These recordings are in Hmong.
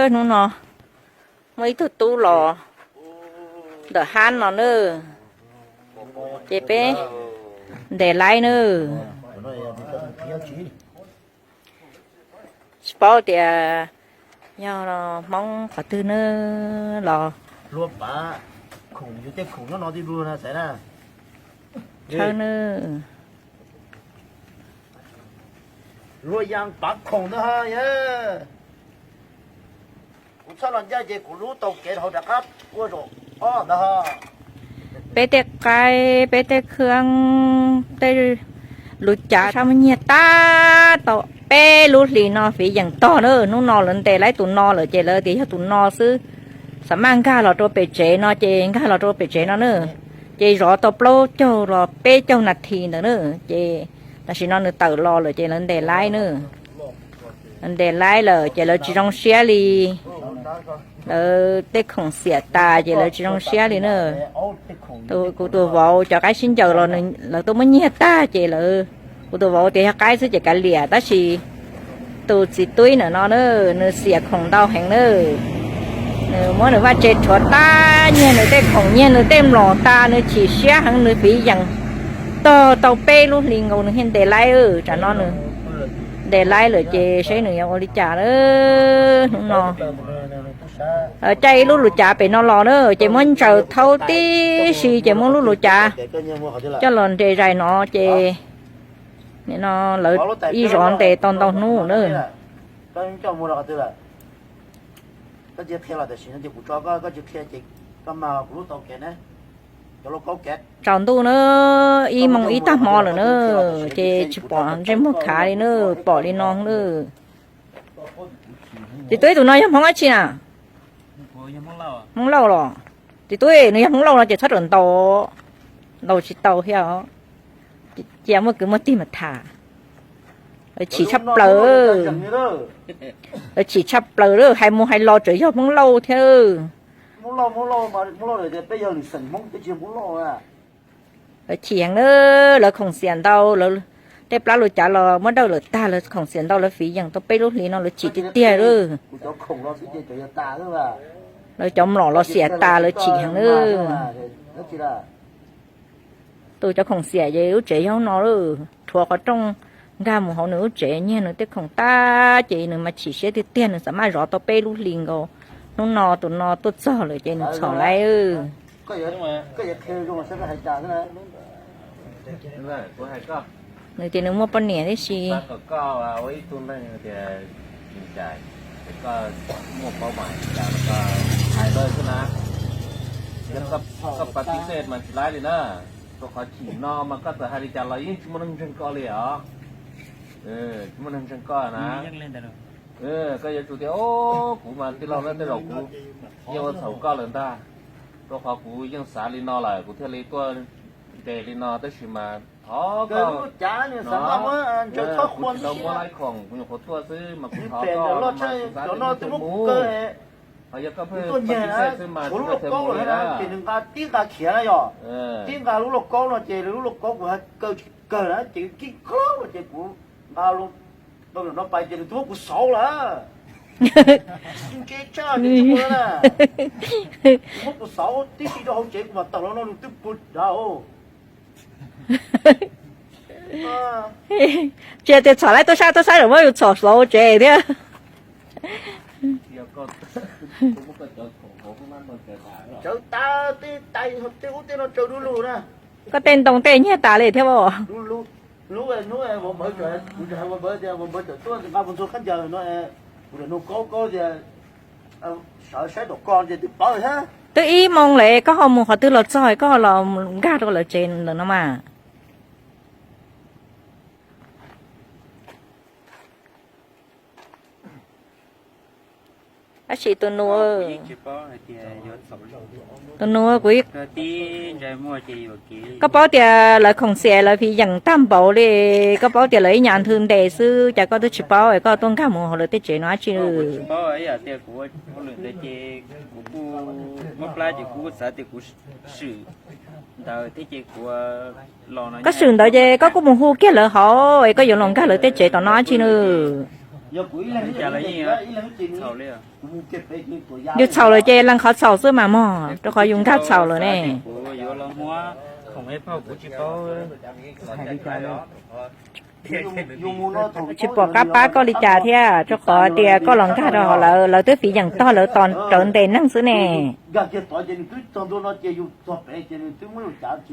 Hnub no muaj ib tug tub los ntawm hab no na, ces peb ntes laib na. Tsis paub tias yog Hmoob qhov twg na los tshawb na. Peb tej qaib, peb tej khab, tej lus cav tshaj muag nyiag tag tau peb lub hlis no fiv yeem tog na. Hnub no lawv ntes laib tus no lawm ces lawv tias yog tus no xwb, xam maj nkag los rau pem tsev no ces nkag los rau pem tsev no na. Ces zov tau plaub caug los peb caug nas this ntawd na. Ces tam sim no nws tawm los lawm ces lawv ntes laib na. Lawv ntes laib lawm ces lawv tsis zoo siab li. Lawv tej khoom xiam tas ces lawv tsis zoo siab li na. Kuv tus vauv cov qaib sib ncaws los lawv tuaj muab nyiag tag ces lawv, kuv tus vauv tias yog qaib xwb ces kav liam, tab sis tus txiv tub ntawm no na, nws xiam khoom ntau heev na. Nws muab nws vaj tse rhuav tag, nyiag nws tej khoom, nyiag nws tej mlom tas, nws chim siab heev, nws fiv yeem tog tau peb lub hlis nkaus nws thiaj ntes laib. Tsam no nws ntes laib lawm ces seb nws yuav ua li cas lawm hnub no. Caij ib lub lus cav pem no los na, ces muab ntsaws thaub tib si ces muab lub lus cav coj los nres zais no ces nim no lawv ib zov ntes tau ntau hnub na. Tsaus ntuj na, ib moos ib tag hmo lawm na, ces tsis pom ntsej muag khav li na, pom li no na. Txiv tub, tus no yog Hmoob dab tsi na? Hmoob Lauj los? Txiv tub, nws yog Hmoob Lauj no ces txhob rawm ntaus, ntaus tsis tau thiab. Cia muaj kwv muaj tij mas tham. Lawv chim tshaj plaws, lawv chim tshaj plaws, hais mus hais los tseem yog Hmoob Lauj thiab. Lawv chim heev na, lawv khoom xiam ntau, lawv tej plab lus cav los muab dawj lawm tag, lawv khoom xiam ntau, lawv fiv yeem tau peb lub hlis no lawv chim tiag tiag lawm. Lawv cov mlom los xiam tas, lawv chim heev na. Tus cov khoom xiam ces lub tsev yog no lawm, rhuav qhov rooj nkag mus hauv nws lub tsev nyiag nws tej khoom tag ces nws mas chim siab tiag tiag, nws xam maj zov tau peb lub hlis nkaus. Hnub no tus no tuaj txog lawm ces nws txhom lawm. Nws tias nws muaj poj niam tib si. Koj pas tib tej mas tsis laib li na, rau qhov chim no mas koj txawm hais li cas los yeej tsis muaj neeg ntseeg koj li os. Tsis muaj neeg ntseeg koj na. Koj yuav tsum tias, o, kuv mas tij laug na, tej zaum kuv yeej ua txhaum koj lawm ntag, rau qhov kuv yeej xav li no lawm kuv thiaj li tuaj nres li no, tab sis mas thov koj, kuv tsis tau muab laib khoom, kuv nyuam qhuav tuaj xwb mas kuv thov koj mas kuv xav tias kuv mus, ho yog koj pheej pas tib tej xwb mas tsis tau mus li na. Tib nqa lub lauj kaub no ces lub lauj kaub kuv hais kawg tsis kawg na ces kib qab ces kuv nqa lub no pais ces nws twb muab kuv xauv lawm. Ntse tshaj ces tsis muaj na. Nws muab kuv xauv tib si rau hauv tsev, kuv mam tawm los no nws twb pw dav. Tsis tias txhom laib tuaj sab tuaj sab, muab yus txhom xauv tsev thiab. Tsawv tas, tej tais tej ub tej no tsawv du lug na. Koj tej ntoo tej nyiag tas li thiab as? Lub hnub kuv hais vauv npawv tias vauv npawv tawm tuaj nqa mus ntxuag khaub ncaws no, kuv niam nug kaub kaub tias sawv saib tom ko tias twb pawv thiab. Twb ib moos lawm koj ho mus qhov twg los txog koj los nkag rau lawv tsev ntawm no mas? Tab sis tus nus, tus nus kuv, koj paub tias lawv khoom xiam lawv fiv yeem tag npaum li, koj paub tias lawv ib nyuag nthwv ntes xwb cas koj twb tsis paub es koj tuaj nkag mus hauv lawv tej tsev no dab tsi? Koj swm ntawd ces koj kuj mus hu kiag lawv hauv es koj yuav los nkag lawv tej tsev tom no dab tsi nws? Yus txhaum lawm ces lees qhov txhaum xwb mas mog, rau qhov yus nkag txhaum lawm ne. Tsis pom qab pab koj li cas thiab, rau qhov tias koj los nkag rau hauv lawv, lawv twb fiv yeem tog lawv tos rawv ntes neeg xwb ne.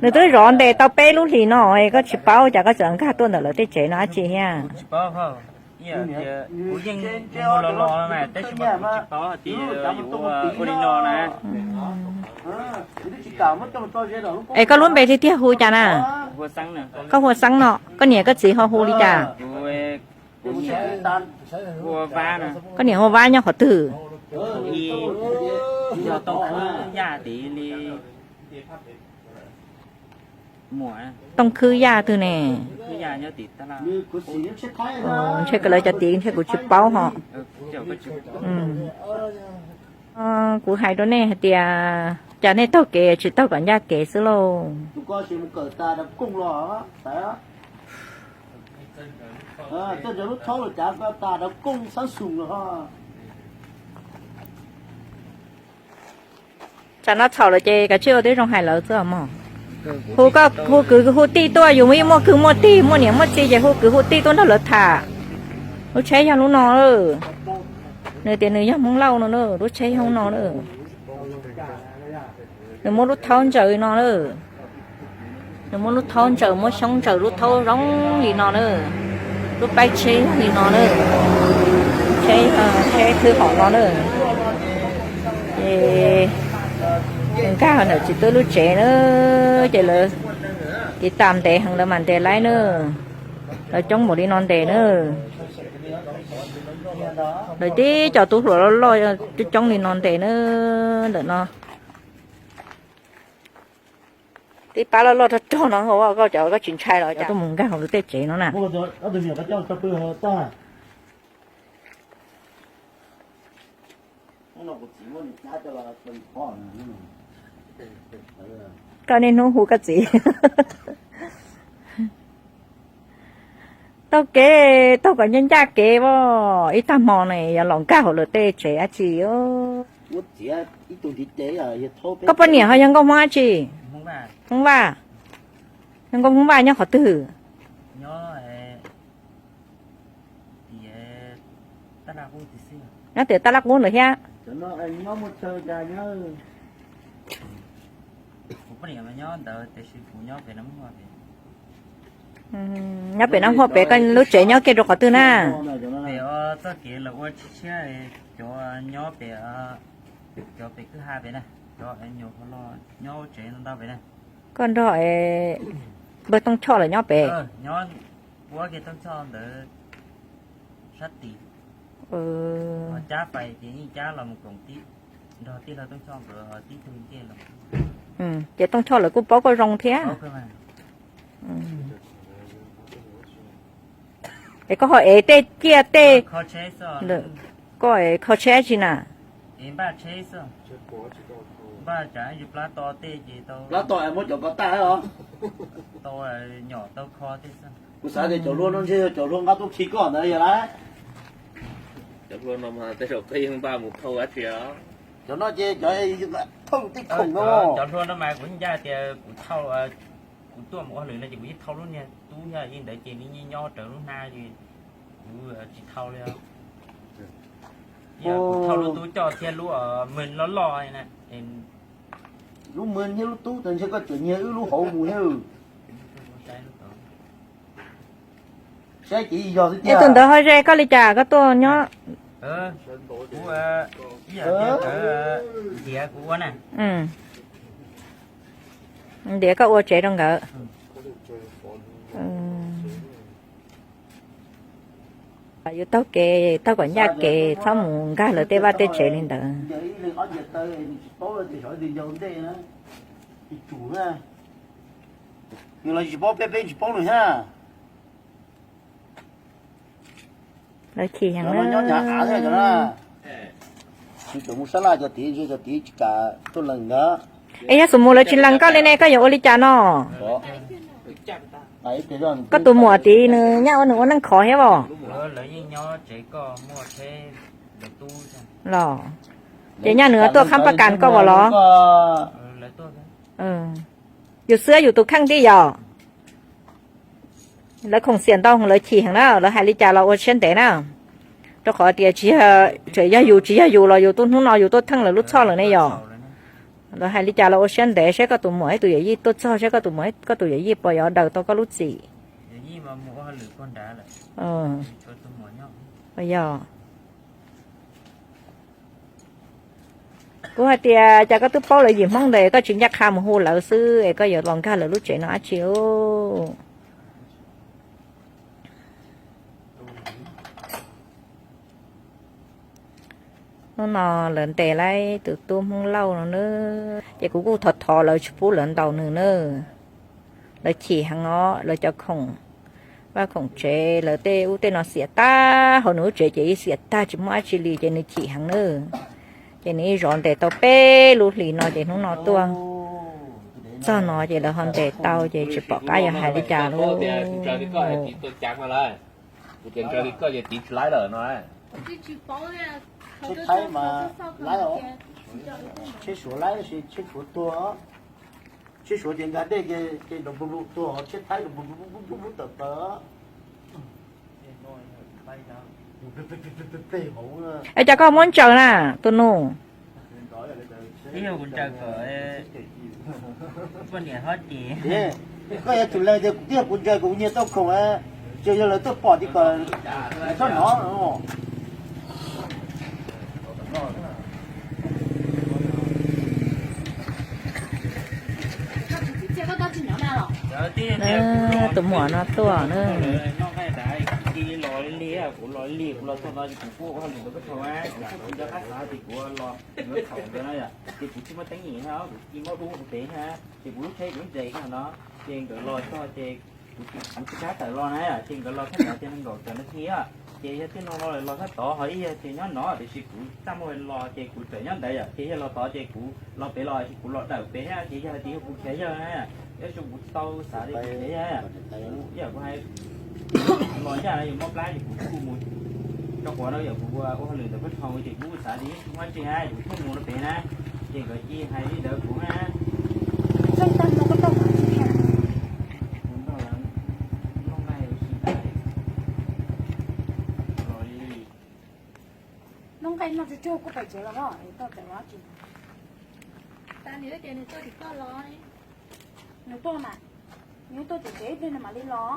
Nws twb zov ntes tau peb lub hlis no, koj tsis paub cas koj tseem nkag tuaj ntawm lawv tej tsev no dab tsi thiab? Es koj lub npe tiag tiag hu cas na? Koj hu ua Xeeb no, koj niam koj txiv ho hu li cas? Koj niam hu ua Vab, nyob qhov twg? Tooj Khwb Yaj twg ne? Ntshe lawv cov tid ntshe kuv tsis paub ho. Kuv hais rau nej hais tias, cas nej taug kev tsis taug kom ncaj kev xwb lauj? Tsam no txhaum lawm ces kav tsij ua tib zoo hais lawv xwb mog. Hu koj hu kwv hu tij tuaj, yus yeej muaj kwv muaj tij muaj niam muaj txiv ces hu kwv hu tij tuaj nrog lawv tham. Lub tsheb yog lub no, nws tias nws yog Hmoob Lauj no, lub tsheb yog lub no. Nws muab lub thaub ntsaws no lawm. Nws muab lub thaub ntsaws, muab xyoob ntsaws lub thaub zoo li no na. Lub paib tsheb li no na. Tsheb, tsheb khwb hom no na. Ces nkag ntawm txiv tub lub tsev na, ces lawv tiv tas ntev heev lawv mam ntes laib na. Lawv coob npaum li no ntes na. Lawv tib co tub hluas loj loj coob coob li no ntes na. Ntawm no tib pab loj loj rog rog no, koj cov koj tsis ntshai los cov tuaj mus nkag hauv lawv tej tsev no na. Koj niaj hnub hu koj txiv. Taug kev taug kom ncaj ncaj kev as, ib tag hmo ne yog los nkag hauv lawv tej tsev dab tsi. Koj poj niam ho yog nkauj Hmoob dab tsi? Hmoob Vaj. Yog nkauj Hmoob Vaj nyob qhov twg? Nyob tias Taj Laj Qub ntawd thiab. Nyob pem Nab Huaj pem, koj lub tsev nyob kiag rau qhov twg na? Txoj kev los ua tsis tshiab, cov nyob pem, cov pem kwj ha pem na, cov nyuam qhuav los nyob tsev ntau pem na. Koj nrog npawg Tooj Choj lawv nyob pem? Nyob ua kiag Tooj Choj ntawd sab tid. Cab pais ces yeej cab los mus koom tib, nrog tij laug Tooj Choj nkawd tib tug ncej los. Ces Tooj Choj lawv kuj paub koj zoo thiab. Es koj ho ev tej ciaj tej, koj kho tsheb tsi na? Plab to muab cov ko tag os. Kuv xav tias cov hlua no ntshe yog cov hlua nqa tuaj khi koj ntawd yog lawm. Cov hlua no mas tej zaum koj yeej npaj mus thauj dab tsi os. Cov no ces cov thauj tej khoom no. Cov hlua no mas kuv ncaj tias kuv thauj, kuv tuaj mus ua hauj lwm no ces kuv yeej thauj lub niag tub yog li ntawd ces nws nyob raws lub hnab ces kuv tsis thauj li os. Kuv thauj lub tub coj thiab lub mws loj loj na. Lub mws thiab lub tub tas ntshe koj tseem nyiag wb lub hauv mus thiab. Saib ces yog xwb tiag. Es tus ntawd ho ze koj li cas koj tuaj nyob? Ntiav kuv ua na. Ntiav koj ua tsev rau nkawd. Yus taug kev taug kom ncaj kev, txhob mus nkag lawv tej vaj tej tsev li ntawd. Nws los tsis paub peb, peb tsis paub nws thiab. Lawv chim heev na. Nyob nyav av thiab cov na. Nws tseem mus sab laj cov tid, ntshe cov tid tsis kam tuaj lees ntag. Es yog xub mus lawv tsis lees koj li ne koj yuav ua li cas no? Koj tus muam tid nws nyaj ua nws ua neej khov thiab os. Los ces nyaj nws tuaj khab paj kas koj as los? Yus xwb yus tus kheej tib yom. Lawv khoom xiam ntau, lawv chim heev na, lawv hais li cas los ua siab ntev na. Rau qhov tias tsis yog, tseem yog yus tsis yog yus los yus tuaj hnub no yus tuaj theej lawv lub txhoj lawm ne yom. Lawv hais li cas los ua siab ntev, saib koj tus muam ib tus yawm yij tuaj txog, saib koj tus muam koj tus yawm yij puas yuav daws tau koj lub txim. Yog, kuv hais tias cas koj twb paub lawv yim Hmoob ntawd koj tsis ncaj qha mus hu lawv xwb es koj yuav los nkag lawv lub tsev no dab tsi? Hnub no lawv ntes lawv tus tub Hmoob Lauj no na, ces kuv kuj thov thov lawv tsis pub lawv ntaus nws na. Lawv chim heev os, lawv cov khoom vaj khoom tsev, lawv tej ub tej no xiam tag, hauv nws lub tsev ces ib xiam tag tsis muaj dab tsi li ces nws chim heev na. Ces nws ib zov ntes tau peb lub hlis no ces hnub no tuaj txog no ces lawv ho ntes tau ces tsis pom qab yuav hais li cas lawm. Tsheb Suav laib, tsheb Suav tuag, tsheb Suav ces nkag dej ces tuag, tsheb Thaib tawm plaws. Es cas koj muab ntsaws na tus nus? Ib yog kuv ntsaws kom poj niam ho ces. Koj yog tus leej tias kuv twb yog kuv ntsaws kom kuv nyiag tau khoom, ces yog lawv tuaj pom ces kom lawv txhob hnov. Tus muam no tuaj na. Kuv los li kuv los txog no kuv kuj ua hauj lwm ntawm peb thaum, kuv kuj tsis nco qab xav tias kuv los yuav thaum ntawd na yom, ces kuv tsis muaj teeb meem na, kuv tsis muaj dub ua pem na, ces kuv lub tsheb kuv ntses no, ces nkawd los txog ces kuv tsis kam tawm los na, ces nkawd los thaj tod ces nees nkaum tawm no thiab, ces yog tej no los thaj tod ho ib yam ces nyob no tiam sis kuv txaj muag los ces kuv tseem nyob ntawd yom, ces yog los tod ces kuv los pem los ces kuv los dawm pem thiab, ces yog tias yog kuv khiav yawg na, tab sis kuv tsis tau xav li kuv khiav yawg, kuv ib yam kuv hais los ncaj yuav mob plab ces kuv kuj mus rau qhov no yom, kuv ua hauj lwm ntawm peb thaum ces kuv xav tias yeej tsis muaj tsi na, kuv thiaj mus rau pem na, ces nkawd cia hais li ntawd kuv na. Noj nqaij noj tsuag tsuag kuj pais tsev los tau tawm los tsis. Nws tuaj mas, nws tuaj tsev tsev ib pliag nws mam li los.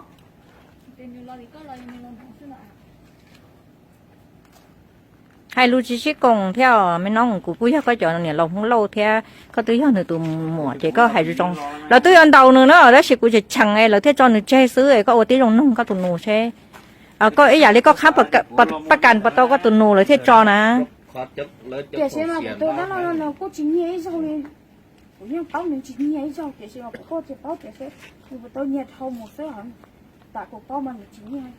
Hais lus tsis sib koom thiab os me noob, kuv kuj yog koj cov niam laus Hmoob Lauj thiab koj twb yog nws tus muam ces koj hais zoo zoo. Lawv twb yuav ntaus nws na, tab sis kuv tseem cheem es lawv thiaj tso nws tseg xwb es koj ua tib zoo nug koj tus nus seb. Koj ib yam li koj khab paj kas puas tau koj tus nus lawv thiaj tso na. Tiam sis mas kuv tus dab laug no nws kuj tsis nyiag ib zaug li. Kuv yeej paub nws tsis nyiag ib zaug tiam sis mas kuv kuj tsis paub tias seb nws puas tau nyiag dhau mus xwb, tam kuv paub mas nws tsis nyiag.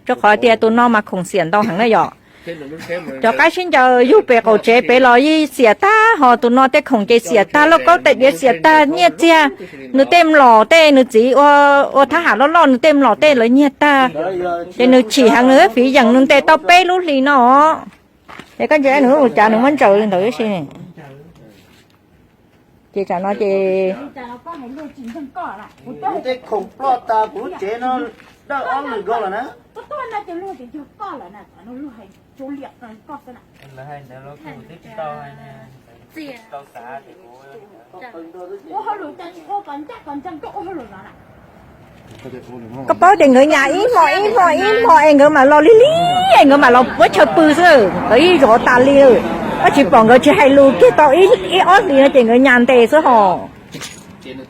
Rau qhov tias tus no mas khoom xiam ntau heev na yom. Cov qaib sib ncaws yug pem qaum tsev pem los yeej xiam tag, ho tus no tej khoom ces xiam tag, lauj kaub tais diav xiam tag, nyiaj txiag nws tej mlom tej nws txiv ua thab ham loj loj nws tej mlom tej lawv nyiag tag. Ces nws chim heev nws fiv yeem nws ntes tau peb lub hlis no. Ces koj ntsia nws lub mus cas nws muab ntsaws li ntawd ib si. Ces tsam no ces tej khoom ploj tas kuv lub tsev no dawj ob lwm nkaus lawm na. Koj paub tias nkawd nyas ib hmo ib hmo ib hmo es nkawd mam los lig lig es nkawd mam los puab chaw pw xwb, nkawd ib zov tas li lawm. Koj tsis pom nkawd tsis hais lus kiag tau ib ob hlis no ces nkawd nyas ntes xwb hos. Nws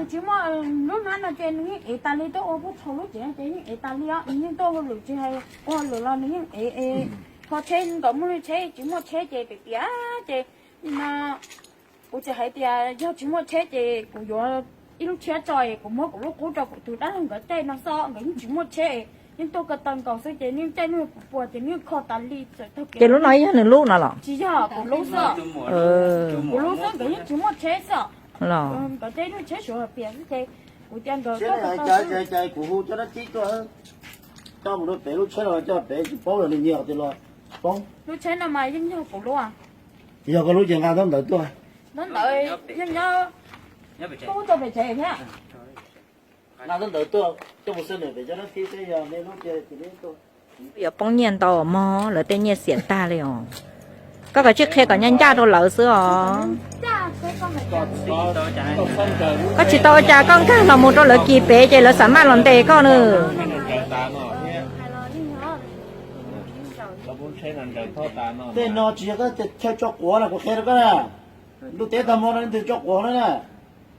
tsis muaj, lub hnab no ces nws yeej ev tas li, twb ua puag thaum lub tsev ces yeej ev tas li os, nws yeej tuaj ua hauj lwm tsis hais ua hauj lwm los nws yeej ev es kho tsheb, nkawd muaj lub tsheb tsis muaj tsheb ces pem tias ces no kuv tsis hais tias yog tsis muaj tsheb ces kuv yuav ib lub tshiab tso es kuv muab kuv lub qub rau kuv tus dab laug nkawd tej no xwb, nkawd yeej tsis muaj tsheb. Yeej tuaj ko taw nkaus xwb ces yeej caij nws kuv puas ces yeej kho tas li txawm tag. Ces lub no yog nws lub no los? Tsis yog, kuv lub xwb. Kuv lub xwb, nkawd yeej tsis muaj tsheb xwb. Los? Nkawd caij lub tsheb Suav hais tias xwb ces kuv tias nkawd tuaj ko taw xwb. Kuv hu cov dab tsi tuaj, coj mus rau pem lub tsheb no, coj pem tsis paub los nws nyiag tias los poob. Lub tsheb no mas yeej yog kuv lub. Yog koj lub ces nqa ntaub ntawv tuaj. Ntaub ntawv yeej nyob, kuj rau pem tsev thiab. Nqa ntaub ntawv tuaj coj mus xwb, nws pem cov dab tsi xwb, yog nej lub ces ces nej tuaj. Yuav poob nyiaj ntau mog, lawv tej nyiaj xiam tag li os. Koj kav tsij qhia kom ncaj ncaj rau lawv xwb os. Koj tsis tau ua cas, koj nkag los mus rau lawv kis pem ces lawv xav maj los ntes koj nws. Tej no tsis yog koj chaw tso quav na, kuv qhia rau koj na. Ntuj teb tag hmo no leej twg tso quav na na?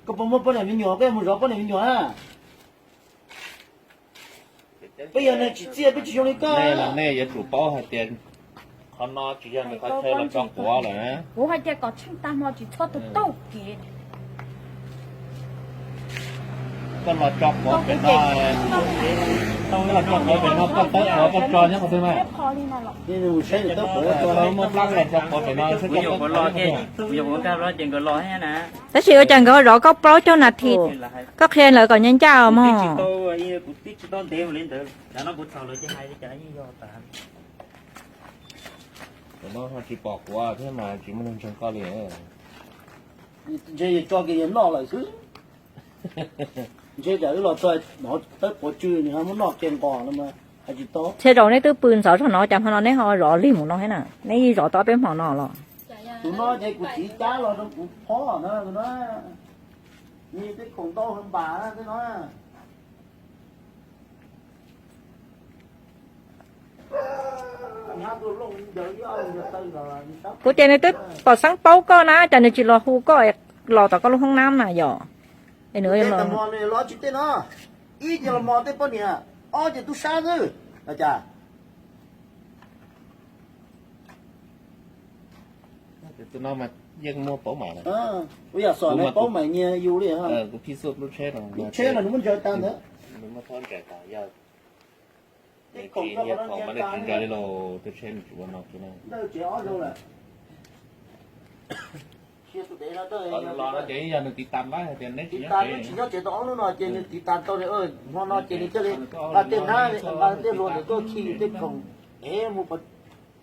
Koj puas muaj poj niam me nyuam, koj yuav mus zov poj niam me nyuam na? Peb yog neeg tsim txiaj, peb tsis zoo li koj. Nej los nej yuav tsum paub hais tias qhov no tsis yog nws qhov chaw los tso quav lawm na. Kuv hais tias kom tsheej tag hmo tsis txhob tus taug kev. Koj los tso quav pem no, koj los tso quav pem no, koj tawb quav koj tso nyob qhov twg na? Muaj plab los tso quav pem no. Tab sis ua cas nkawd zov koj plaub caug nas this, koj qhia lawv kom ncaj ncaj os mog. Tsis pom quav thiab mas tsis muaj neeg ntseeg koj li. Ntshe yus tso kiag yus noj lawm xwb. Ntshe cas wb los txog no tawb quav tsw nws ho muab noj kiag nqos no mas hais tsis tau. Txhia zaus neb twb pw ntxov zog no, cas hmo no neb ho zov lig mus no thiab na? Neb yeej zov tau peb hmo no los? Tus no ces kuv txiv cab los rau kuv phob na, tus no nyiag tej khoom ntau heev npas tej no. Kuv ces nws twb pom xeeb paub koj na, cas nws tsis los hu koj los tom koj lub hoob nab na yom? Es nws los tsis tej no, ib ces los mos tej poj niam, ob ces tub sab xwb, cas tus no mas yeej muaj paub mam, ua yam xom na paub mam nyiag yus li. Kuv phij xuj lub tsheb no, lub tsheb no nws muab ntsaws tas ntawd. Nws muab thaub ntsaws tas yog nws tsis nyiag khoom mas nws tsis ntsaws li los tus tsheb nws tsis ua no kiag na. Los no ces yog nws tiv tas lawm hais tias neb tsis nyob tsev, tsis nyob tsev tau ob hnub no ces nws tiv tas tau li, hmo no ces nws thiaj li nqa tej hnab, nqa tej hlua ntawd tuaj khi tej khoom es mus pov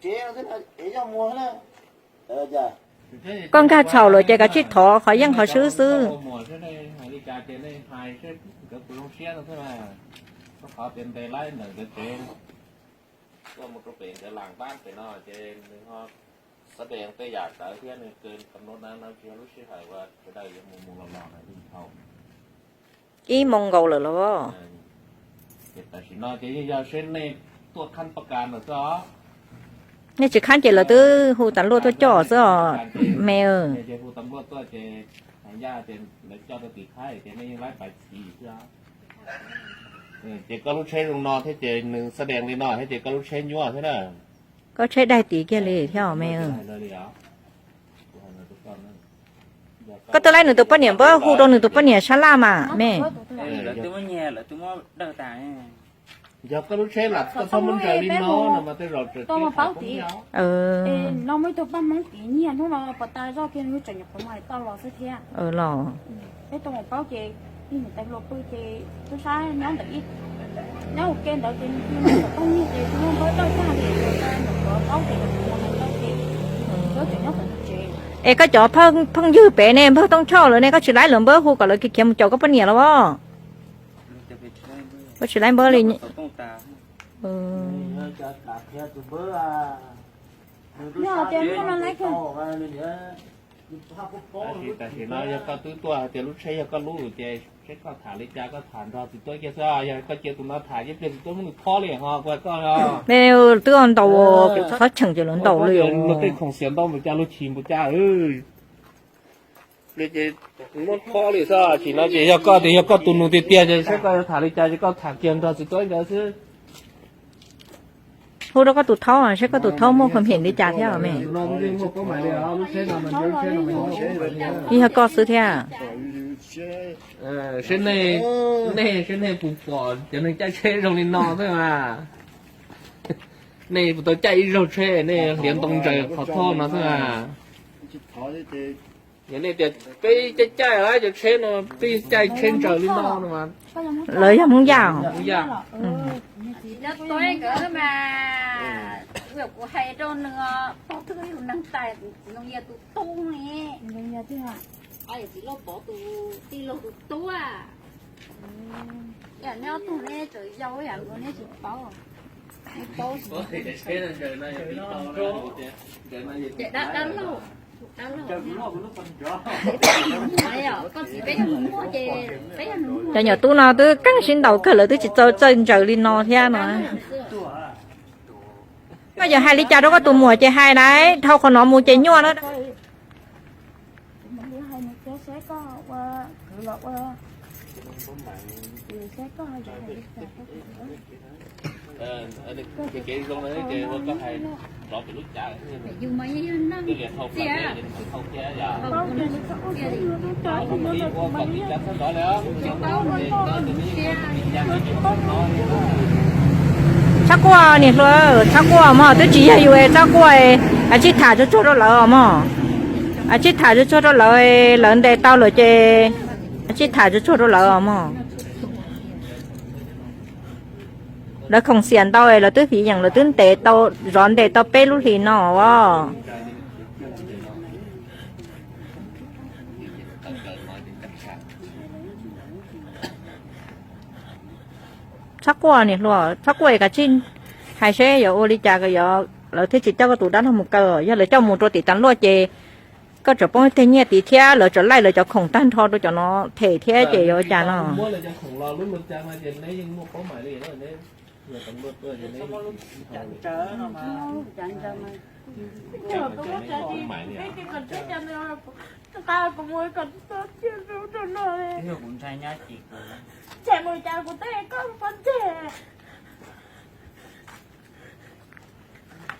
tsev xwb na, es yog muag na. Koj nkag txhaum lawm ces kav tsij thov qhov yeej qhov swb xwb. Tuaj mus rau pem nkawd las npab pem no ces nws ho xav dees tej yam ntawd thiab, nws kawg kam no na, no tsis yog lub sij hawm uas sawv daws yuav mus mus los los na, yeej thaum ib moos nkaus lawm los. Ces tam sim no ces yeej yog seb nej tuaj khab pab kas lawm xwb os. Nej tsis khab ces lawv twb hu tas luaj tuaj coj xwb os me. Ces hu tas luaj tuaj ces hais ncaj tias lawv coj rau tim khab ces nej yeej laib pais txiv xwb os. Ces koj lub tsheb zoo no thiab ces nws xav dees li no thiab ces koj lub tsheb nyuaj thiab na. Koj tsheb daig tid kiag li thiab os me. Koj twb laib nws tus poj niam npawb hu rau nws tus poj niam sab laj mas me. Yog koj lub tsheb lam koj txhob muab ntsaws li no no mas tej zaum tseem tau paub tid. No muaj ib tug paj Hmoob tid nyiag hnub no pos tas zoj kiag nws tseem nyuam qhuav mus hais tau los xwb thiab. Los peb tau paub ces ib niam tais hluas pw ces tub sab nyob ntawm ib, nyob ua ke ntawd ces nws pw nws tau nyiag ces nws npawb tau tag li, nyuam qhuav paub ces nws mus hais tau ces npawb tseem nyob tom tsev. Es koj cov phooj ywg pem ne, npawg Tooj Choj lawv ne, koj tsis laib lawv npawb hu kom lawv khiav mus caum koj poj niam los as? Koj tsis laib npawb li. Tam sim no yog koj twb tuaj hais tias lub tsheb yog koj lub ces seb koj tham li cas koj tham nrog txiv tuab kiag xwb, yog koj cia tus no tham ces pliag txiv tuab muab nws phob li ho kuv hais koj. Ne twb ntaus, txhob cheem ces lawv ntaus li. Luag tej khoom xiav ntau npaum cas luag chim npaum cas. Li ces muab phob li xwb, tam sim no ces yog koj tias yog koj tus nus tiag tiag ces seb koj yuav tham li cas ces koj tham kiag nrog txiv tuab nkawd xwb. Hu rau koj tus thaub seb koj tus thaub muaj pham phem li cas thiab me. Yog koj xwb thiab. Seb nej, nej seb nej puas pom cov neeg caij tsheb zoo li no xwb mas. Nej puas tau caij ib zaug tsheb nej hliav ntoo ntsaws qhov thoj no xwb mas. Yog nej tias peb caij caij cov tsheb no, peb caij tsheb ntsaws li no no mas. Lawv yog Hmoob Yaj. Hmoob Yaj. Kuv hais rau nws, pog twb yog neeg tais, txiv Ntxoov Yias tus tub ne. Txiv Lauj Pov tus tij laug tus tub. Yam neb ob tug neb tseem yau yam nkaus neb tsis paub. Neb paub tsis. Ces dab, dab laug, dab laug. Cov nyuam tub no twb keej sib ntaus kawg, lawv twb tsis txawj txawj ntsaws li no thiab no. Koj yuav hais li cas rau koj tus muam ces hais na, dhau qhov no mus ces nyuaj na. Txhob quaj niam hluas, txhob quaj mog, twb tsis yog yus es txhob quaj, kav tsij tham tsuag tsuag rau lawv os mog. Kav tsij tham tsuag tsuag rau lawv, lawv ntes tau lawm ces kav tsij tham tsuag tsuag rau lawv os mog. Lawv khoom xiam ntau, lawv twb fiv yeem, lawv twb ntes tau, zov ntes tau peb lub hlis no os. Txhob quaj niam hluas, txhob quaj, kav tsij hais seb yuav ua li cas kom lawv thiaj tsis coj koj tus dab laug mus kaw. Yog lawv coj mus rau tim tas luaj ces koj tseem poob tej nyiaj tid thiab lawv tseem laij lawv cov khoom tag nrho rau cov no them thiab ces yuav ua cas no?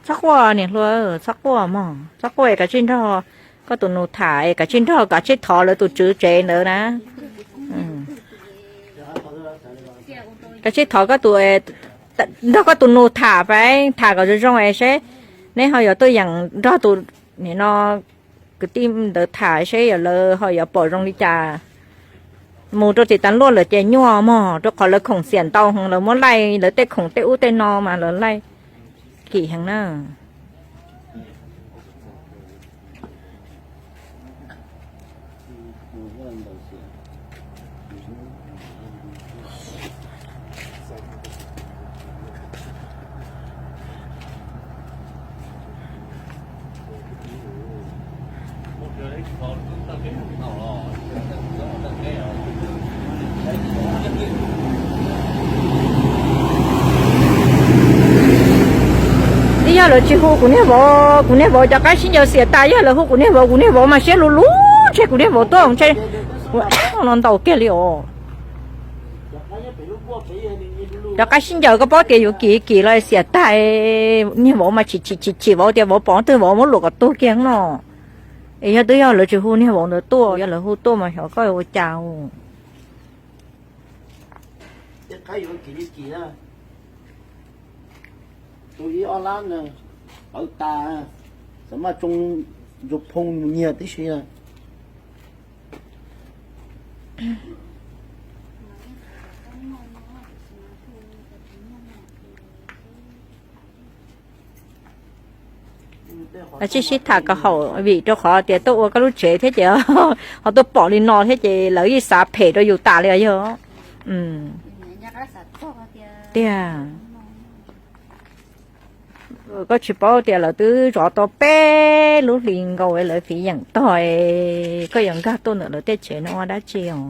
Txhob quaj niam hluas, txhob quaj mog, txhob quaj es kav tsij nrog koj tus nus tham es kav tsij nrog, kav tsij thov lawv tus tswv tsev ntawd na. Kav tsij thov koj tus, nrog koj tus nus tham pab, tham kom zoo zoo es seb neb ho yuav tuaj yeem nrog tus nim no kwv tij ntawd tham seb yog lawv ho yuav pom zoo li cas. Mus rau tim tas luaj lawm ces nyuaj mog, rau qhov lawv khoom xiam ntau heev, lawv muab laij lawv tej khoom tej ub tej no mas lawv laij kim heev na. Twb yog lawv tsis hu kuv niag vauv, kuv niag vauv cov qaib sib ncaws xiam tas, yog lawv hu kuv niag vauv, kuv niag vauv mas siab luv luv, ntshe kuv niag vauv tuaj ntshe kuv no ntaus kiag li os. Cov qaib sib ncaws koj paub tias yuav kim kim los xiam tas, niag vauv mas chim chim chim chim, vauv tias vauv pom twg vauv muab luam kom tuag kiag no. Es yog twb yog lawv tsis hu niag vauv ntawd tuaj, yog lawv hu tuaj mas xyov koj ua cas. Tus ib ob lab na, pawv tas, xam maj tsoo, ntsuag phoo mus nyiag tib si. Kav tsij sib tham kom haum vim rau qhov tias tuaj ua koj lub tsev thiab ces ho tuaj pom li no thiab ces lawv yeej xav phem rau yus tas li os yog. Tiag, koj tsis paub tias lawv twb zov tau peb lub hlis nkaus lawv fiv yeem tog, koj yuav nkag tuaj ntawm lawv tej tsev no ua dab tsi os?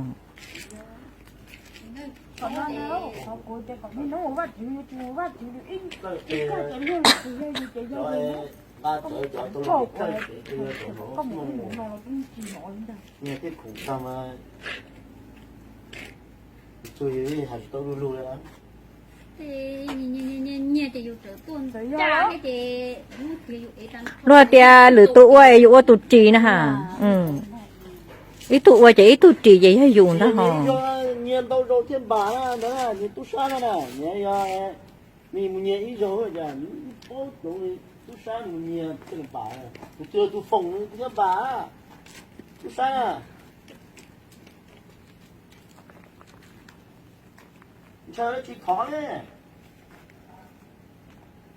Luag tias lwm tus ua es yus ua tus ris na ha. Ib tug ua ces ib tug ris ces yog yus ntag ho. Nyiag ntau zaus thiaj npam na, nyiag tub sab na, nyiag yog nws mus nyiag ib zaug cas nws paub coob li, tub sab nws mus nyiag thiaj li npam, tus twg tus foom nws thiaj npam, tub sab na. Ntshaw dab tsi thov ne,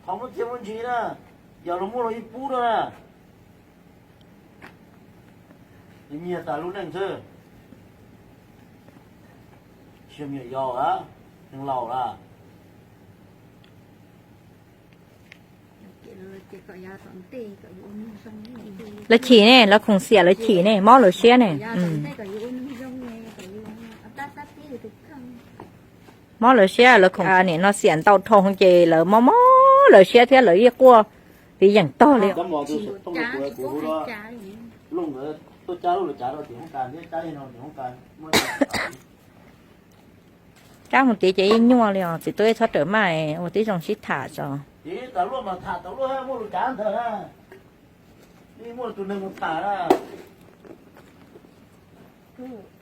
thov muaj txiaj muaj ntsig na, yog luag muaj luag yeej pub rau na. Nyiag tas lub neej xwb. Tsis yog me nyuam yaus a, neeg laus lawm. Lawv chim ne, lawv khoom xiam lawv chim ne, mob lawv siab ne. Mob lawv siab, lawv khoom nim no xiam ntau dhau ces lawv mob mob lawv siab thiab lawv yeej quaj piv yeem tog li. Cab mus tid ces yeej nyuaj li os, txiv tub txhob rawm maj, ua tib zoo sib tham tso.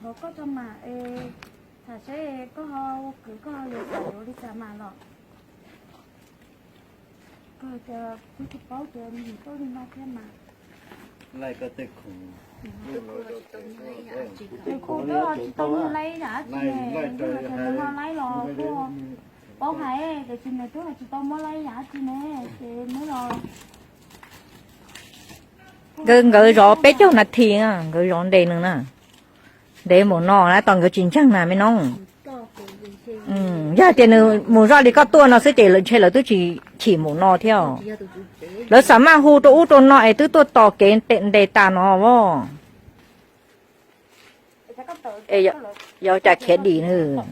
Thov koj tso mas, tham seb koj ho ua kwv koj ho yuav xav yuav li cas mas los. Koj tias twb tsis paub tias nws tuaj li no thiab mas. Nws kuj twb tsis tau muaj laib yam dab tsi ne, nws ho laib los kuj paub hais, tiam sis nws twb tsis tau muaj laib yam dab tsi ne, ces neb los. Nkawd, nkawd zov peb caug nas this na, nkawd zov ntes nws na. Ntev npaum no na, tos nkawd tsis ntseeg na me noob. Yog tias nws mus zoj li koj tuaj no xwb ces lawv ntshe lawv twb tsis chim npaum no thiab. Lawv xav maj hu rau ub rau no es twb tuaj tos kev ntes tas no as. Yog cas khiav dim nws.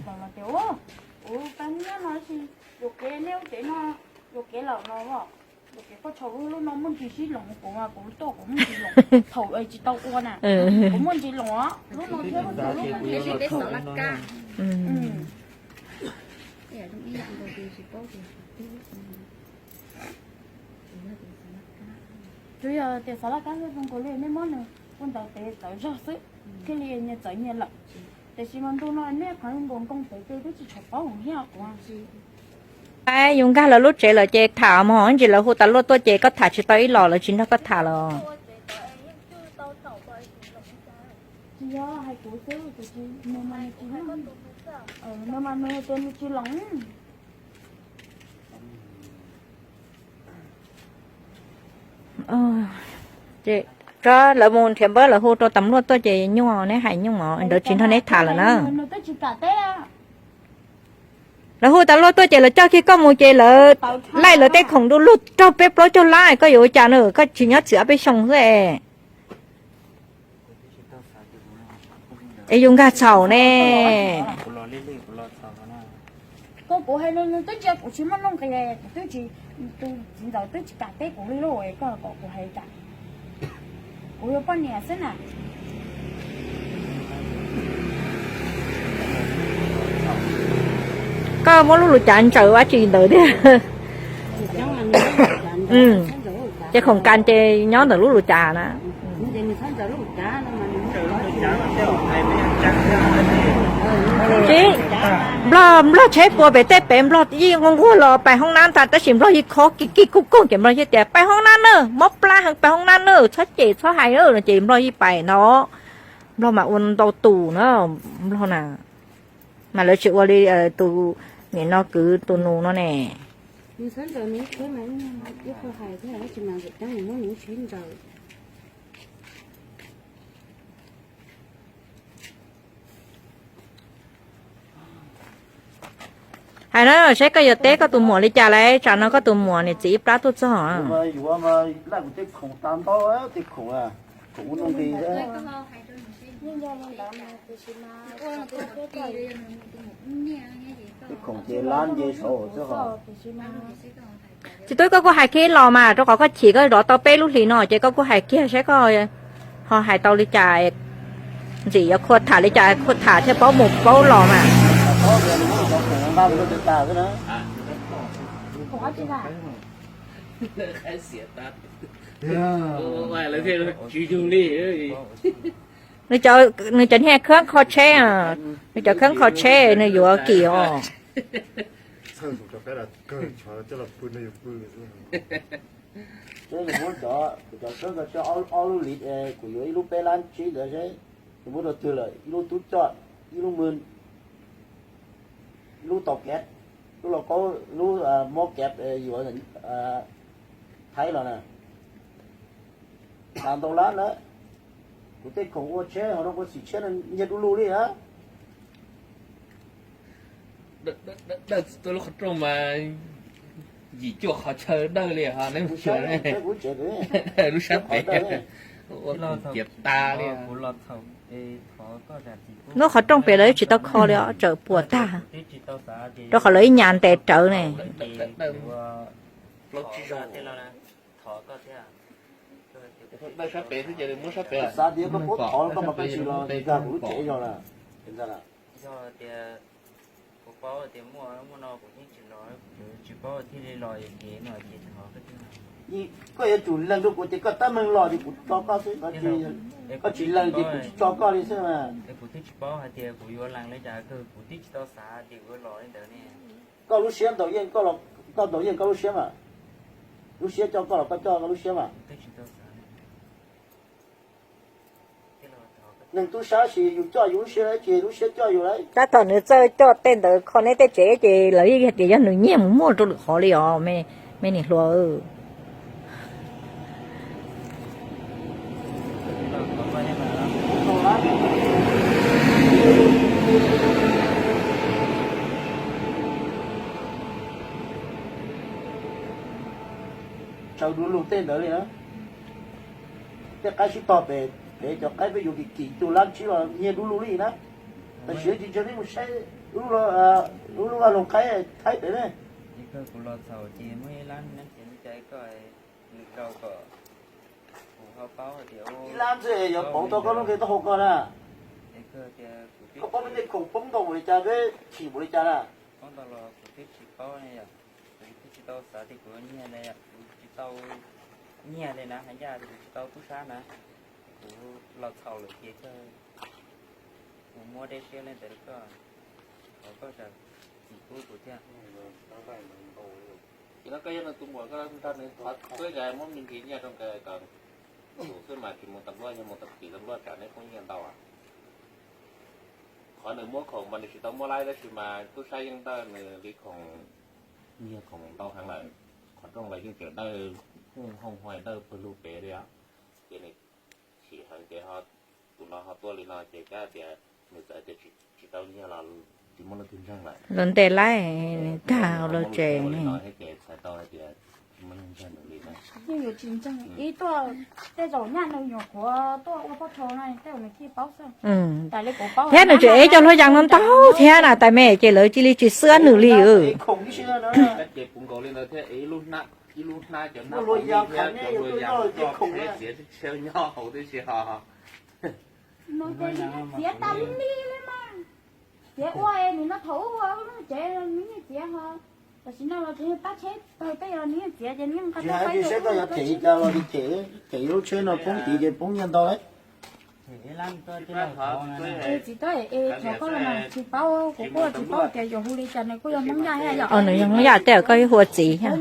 Twb yog tias xav laj kab xwb zoo nkaus li nej muab nws ua ntawd pem txawv zog xwb, thiaj li nyias txawv nyias lawm. Tiam sis mas ntu no nej qhov nkaus nkoos pem ces twb tsis tshua paub thiab kuv. Yus nkag lawv lub tsev lawm ces tham mog, ntsis lawv hu tas luaj tuaj ces koj tham tsis tau ib los lawv tsis nrog koj tham los. Tsis yog hais kuv xwb, tiam sis nws mas nws tsis, nws mas nws tias nws tsis loos. Tso lawv mus nrhiav npawb, lawv hu rau tas luaj tuaj ces nyuaj, neb hais nyuaj os, nkawd tsis nrog neb tham lawm na. Lawv hu tas luaj tuaj ces lawv coj kiag koj mus ces lawv laij lawv tej khoom du lug raug peb plaub caug lab, koj yuav ua cas na, koj tsis nyob txwm ob peb xyoos xwb es. Es yus nkag txhaum ne. Koj, kuv hais no nws twb ntsia kuv tsis muaj nuj nqis, kuv twb tsis, tus txiv ntxawm twb tsis kam teb kuv li lauj, koj kom kuv hais cas? Kuv yog poj niam xwb na. Koj muab lub lus cav ntsaws ua dab tsi ntawd thiab? Ces khoom kas ces nyob ntawm lub lus cav na. Tsis, nplog, nplog tsheb puas pem tej pem nplog yeej nquag nquag los pais hoob nab ntag, tab sis nplog yeej khob kis kis kuj koog ces nplog yeej tias pais hoob nab na, mob plab heev pais hoob nab na, txhob cem txhob hais no ces nplog yeej pais no. Nplog mas ua ntau tus na, nplog na, mas lawv tsis ua li tus nim no kwv tus nus no ne. Hais na, saib koj yuav teb koj tus muam li cas lauj, tsam no koj tus muam niam txiv ib plab tuaj txog. Tsis tub, koj kuj hais kiag los mas, rau qhov koj chim koj zov tau peb lub hlis no ces koj kuj hais kiag saib koj ho hais tau li cas, ntxim yuav khua tham li cas khua tham thiaj paub mus paub los mas. Nws cov niag khab kho tsheb, nws cov khab kho tsheb nws yuav kim os. Seb nws muab cov, kuv cov khab kho tsheb ob lub liv, kuv yuav ib lub peb lab tsib ntawd seb nws muab rau twg lawm, ib lub tub coj, ib lub mw, ib lub tau kev, lub lauj kaub, lub mob kev yuav Thaib los na. Tau ntau lab lawm. Kuv tej khoom ua tsheb ho rau kuv xim tsheb nyiag du lug li na. Dawj txog lub qhov rooj mas yim cuaj qhov chaw dawj li ho neb mus xyuas lub sab pem, ciav tas li. Lub qhov rooj pem lawv tsis tau kho li os, tsawm puas tag. Rau qhov lawv ib nyas ntes rawv ne. Dawj sab pem xwb ces muab sab pem. Xav tias koj puab thov koj mas koj tsis los nkag kuv lub tsev zog na. Yog tias kuv paub tias muaj muaj no kuv yeej tsis los, tsis paub thiaj li los ces no ces thov koj thiab. Koj yuav tsum lees rau kuv tias koj tab meeg los ces kuv tso koj xwb, koj tsis lees ces kuv tsis tso koj li xwb mas. Kuv twb tsis paub hais tias kuv yuav lees li cas, kuv twb tsis tau xav tias kuv yuav los li ntawd ne. Koj lub siab ntaus yeej, koj ntaus yeej koj lub siab mas. Lub siab coj koj los koj coj koj lub siab mas. Neeg tub sab sis yus coj yus lub siab, ces lub siab coj yus lawm. Tab tom nws txawj coj tej ntawd kho neb tej tsev ces lawv yeej hais tias yog nws nyiag mus muag rau lwm qhov li os me niam hluas. Tsaws du lug tej ntawd li na. Tej qaib sib tog pem, pem cov qaib peb yuav kim kim tus lab tsib los nyiag du lug li na. Tam sim no tsis ntshe peb mus saib lub vaj loog qaib Thaib pem ne. Kuv los txhaum ces muaj ib lab neeb ces muaj cai koj lwm rau kom kuv ho paub tias ib lab ntxwg yuav pauv tau koj lub nqe taub hau koj na. Koj paub peb tej khoom poob ntau npaum li cas, peb chim npaum li cas na. Poob ntau los kuv twb tsis paub ne yom, kuv twb tsis tau xav tias kuv nyiag li, kuv tsis tau nyiag li na, hais ncaj tias kuv tsis tau tub sab na. Kuv los txhaum lawm ces kawg, kuv muab dej siab li ntawd rau koj, thov koj zam txim pub kuv thiab. Ces no koj yog nws tus muam, koj nrog nws thov txhua yam, muab me ntsis nyiaj rau nkawd kom tus xwb mas tsis mus tas npluaj, yog mus tas tim tas npluaj tsam neb poob nyiaj ntau. Qhov nws muab khoom mas nws tsis tau muab laib tab sis mas tub sab yeej dawj nws li khoom, nyiag khoom ntau heev lawm. Qhov rooj los yeej tseem dawj, hooj hooj huai dawj pawg lug pem li os. Ces nws chim heev ces tus no ho tuaj li no ces kav tias nws txawm tias tsis tau nyiag los tsis muaj leej twg ntseeg lawm. Lawv ntes laib tag los tsev li no thiab ces txhais tau hais tias tsis muaj leej ntseeg nws li na. Yeej yuav tsis ntseeg ib tuaj, tej zaum nyaj nws nyuam qhuav tuaj ua poj thau no tej zaum nws thiaj paub xwb. Thiab nws tseem ev cov hlua yas no ntau thiab na, tais me ces lawv cia li tsis xwab nws li. Ces puv nkaus li ntawd thiab, ib lub hnab cov hnab hlua yas thiab cov hlua yas txiav tib tsheb nyob hauv tib si ho. Txiav tas li li li mas, txiav ua nws no thaum ub ua lub tsev nws yeej txiav ho, tam sim no los tsev pab tsheb tawg tej los nws yeej txiav ces nws yeej nqa tau paib rau koj. Ces yog cem li cas los ces cem, cem lub tsheb no poob tid ces poob nyiaj ntau lawm. Txiv tuab es thov koj los mas tsis paub, kuv kuj tsis paub tias yuav hu li cas, nws kuj yog Hmoob Yaj thiab yom. Nws yog Hmoob Yaj tej koj hu ua txiv thiab.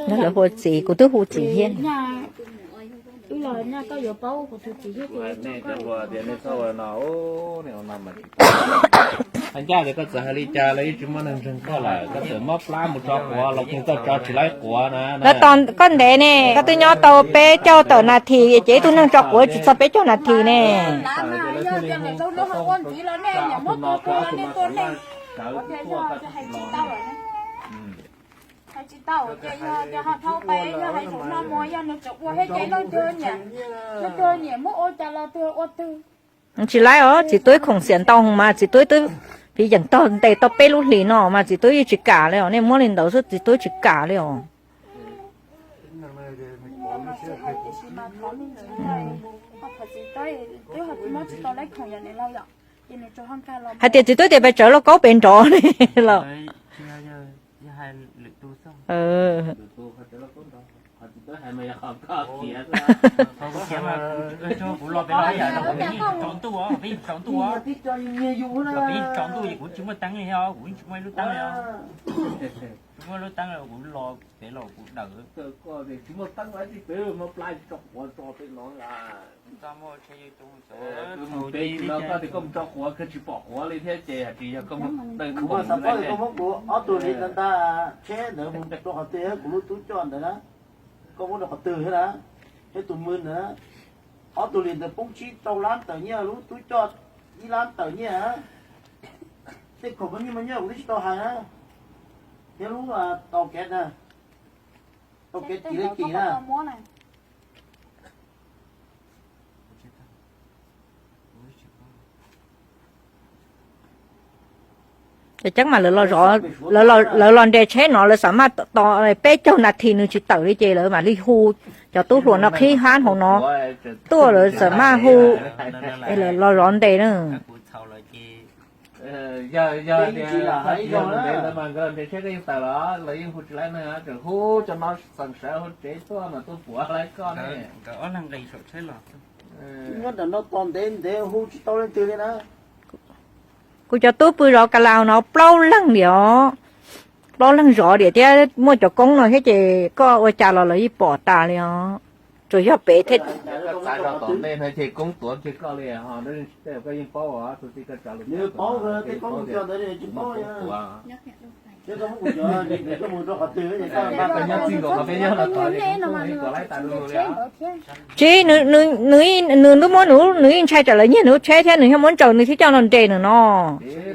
Lawv hu ua txiv, kuv twb hu txiv thiab. Wb los nyaj koj yuav paub kuv tus txiv thiab ces nej cov hluas tias nej txhob ua no, nej ua no mas tsis tau. Hais ncaj tias koj txawm hais li cas los yeej tsis muaj neeg ntseeg koj lawm, koj txawm mob plab mus tso quav los koj tso tsis laib quav na. Lawv tos koj ntev ne, koj twb nyob tau peb caug tawm nas this ces ib tug neeg tso quav tsis txog peb caug nas this ne. Hais tsis tau ces yog tias ho dhau pais yog hais zaum no mus yog nws tseem ua thiab ces leej twg nyiam, leej twg nyiam muab ua cas los twg ua twg. Tsis laib os, txiv tub ib khoom xiam ntau mas txiv tub twb phiv yeem tog ntes tau peb lub hlis no mas txiv tub yeej tsis kam li os, nej muab li ntawd xwb txiv tub tsis kam li os. Hais tias txiv tub tias pes tsawv lauj kaub pem nrov ne los. Kuv khiav, kuv los pem los yam no, peb tsaus ntuj, peb tsaus ntuj, peb tsaus ntuj es kuv tsis muaj teeb li os, kuv tsis muaj ib lub teeb li os. Tsis muaj lub teeb li, kuv los pem los kuv dawm. Tsis muaj teeb li, peb muaj plab tso quav tso pem no. Peb no koj tias koj mus tso quav koj tsis pom quav li thiab ces hais tsis yog koj mus dawb. Kuv xav paub tias koj muab kuv ob tug li ntawd ntag, tsheb ntawd mus rau qhov twg, kuv lub tub coj ntawd na, koj muab rau qhov twg thiab na? Peb tus mws ntawd na, ob tug li ntawd poob tsib rau lab tawm nyiaj, lub tub coj ib lab tawm nyiaj. Tej khoom me nyuj me nyuj kuv twb tsis tau hais na, thiab lub tau kev na, tau kev tim li tim na. Ces ceeb mas lawv los zov, lawv los nres tsheb no lawv xam maj tos peb caug nas this nws tsis tawm li ces lawv mam li hu cov tub hluas no qhib hab hauv no tuaj, lawv xam maj hu es lawv los zov nres na. Tsheb yeej tawm los lawv yeej hu tsis laib neeg, tseem hu cov no xeem sawv hauv tsev tuaj mas tuaj puav laib koj ne. Nyob ntawm no tos ntev ntev hu tsis tau leej twg li na. Kuv cov tub pw zov ka la no plaub leeg diam os, plaub leeg zov diam thiab muaj cov koob no thiab ces koj ua cas los lawv yeej pom tas li os. Tsuas yog pem thiab. Koj txav zog tom ntej no ces koob tuav kiag koj li os, koj yeej paub os, tus tij koj tsav lus. Tsis, nws ntuj muab nws, nws yeej ntshai tsam lawv nyiag nws lub tsheb thiab nws thiaj muab ntsaws nws thiaj coj los nres nws no.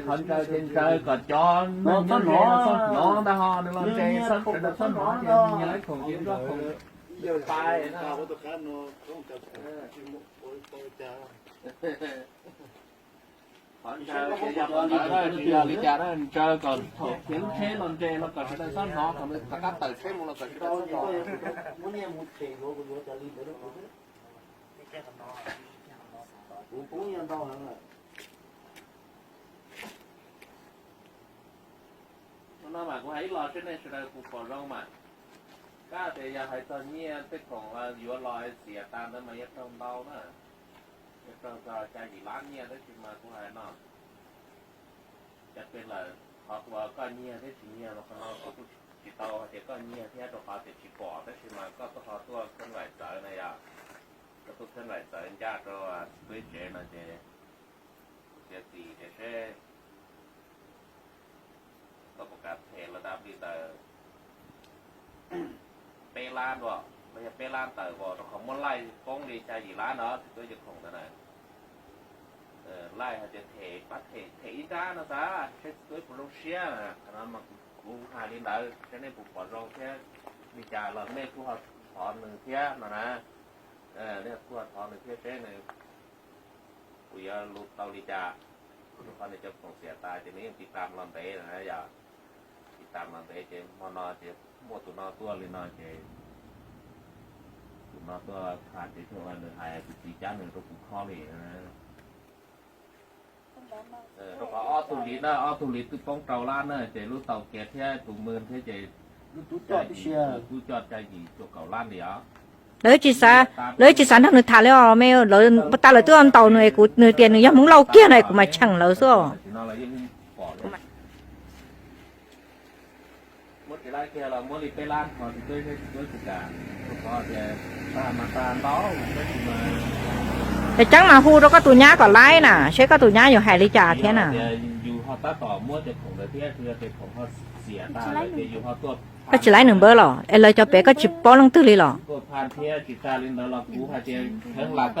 Qhov ntsaws ces ntsaws kom cov neeg nyob ze no txhob hnov ntag ho, nws los nres txhob sawv daws txhob hnov ces nyiag lawv khoom ces nrog khoom pai na. Qhov ntsaws ces yog qhov ntawd tsis yog li cas na, ntsaws kom thaum khiav lub tsheb los nres los kom sawv daws txhob hnov, thaum nws rov qab tawm tsheb mus los kom sawv daws txhob hnov. No mas kuv hais ib los seb nej sawv daws puas pom zoo mas. Kab tias yog hais txog nyiaj tej khoom yuav los xiam tas ntawd mas yuav raug ntau na, yuav raug txog xya yim lab nyiaj tab sis mas kuv hais no, cas peb lawm, qhov uas koj nyiag thiab tsis nyiag mas qhov no kuv kuj tsis tau hais tias koj nyiag thiab rau qhov tias tsis pom tab sis mas koj tuaj ho tuaj kheeb laim txawv na yom, koj tuaj kheeb laim txawv ncaj rau peb tsev no ces kuv tias txiv tias seb koj puas kam them los tas plis ntawd peb lab ntua, los yog peb lab ntawm vos rau qhov muab laij poob li xya yim lab no txiv tub cov khoom ntawd na. Laij hais tias them pab them them ib nrab no xav seb txiv tub puas zoo siab, qhov no mas kuv hais li ntawd seb nej puas pom zoo thiab li cas los nej kuj ho thov nws thiab no na. Nej kuj ho thov nws thiab seb nws puas yuav lus tau li cas. Rau qhov nws cov khoom xiam tas ces nws yeej tiv tam los ntev na yom, tiv tam los ntev ces hmo no ces muaj tus no tuaj li no ces tus no tuaj tham ces nws hais tus txiv cab nws rau kuv khob li. Rau qhov ob tug li na, ob tug li twb poob rau lab na ces lub tau kiav thiab tus mws thiab ces tub coj xya yim cuaj kaum lab li os. Lawv tsis xav, lawv tsis xav nrog nws tham li os me, lawv tas lawv twb ntaus nws es kuv nws tias nws yog Hmoob Lauj kiag no es kuv mas cheem lawv xwb os. Ces ceeb mas hu rau koj tus nyab kom laib na, seb koj tus nyab yuav hais li cas thiab na. Koj tsis laib nws npawb los es lawv cov pem koj tsis paub leej twg li los? Koj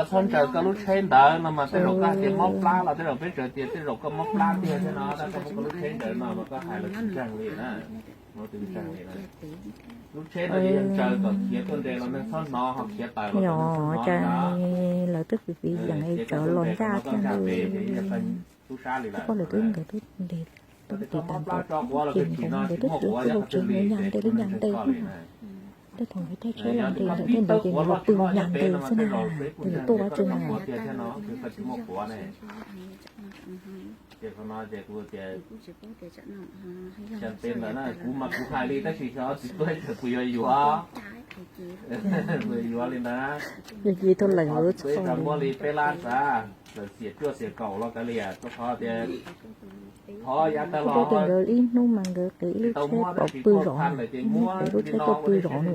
txhob ntsaws koj lub tsheb ntawd no mas tej zaum koj hais tias mob plab los tej zaum peb txawm tias tej zaum koj mob plab tiag thiab no, tab koj muab koj lub tsheb ntawd no mas koj hais los tsis ntseeg li na. Lub tsheb no yog ntsaws kom khiav tuaj nres los neeg txhob hnov, ho khiav tawm los neeg txhob hnov li na. Lawv twb fiv fiv yeem es cov los ncaj thiab ntag. Tub sab li lawm. Koj lawv twb nkawd twb nres, twb tiv tas ntua kiag nkaus, nkawd twb tsuav tsuav tsev nkawd nyas nres li nyas nres xwb na. Tej thaum nkawd caij tsheb los nres ntawm tej ntawd ces nkawd los pw nyas nres xwb na, ces nkawd tuaj ua tsev na. Ces qhov no ces kuv tias, xyov tes ntawd na, kuv mas kuv hais li tab sis xyov tsis tuaj ces kuv yuav yuav, kuv yuav yuav li ntawd. Yog ces tau lawm, kuv tsis pom muab li peb lab xav, lawv xiam cuaj xiam kaum los kav liam, rau qhov tias thov yav tag los nkawd ib hnub mas nkawd qiv ib lub tsheb pov pw zov, qiv lub tsheb tuaj pw zov no.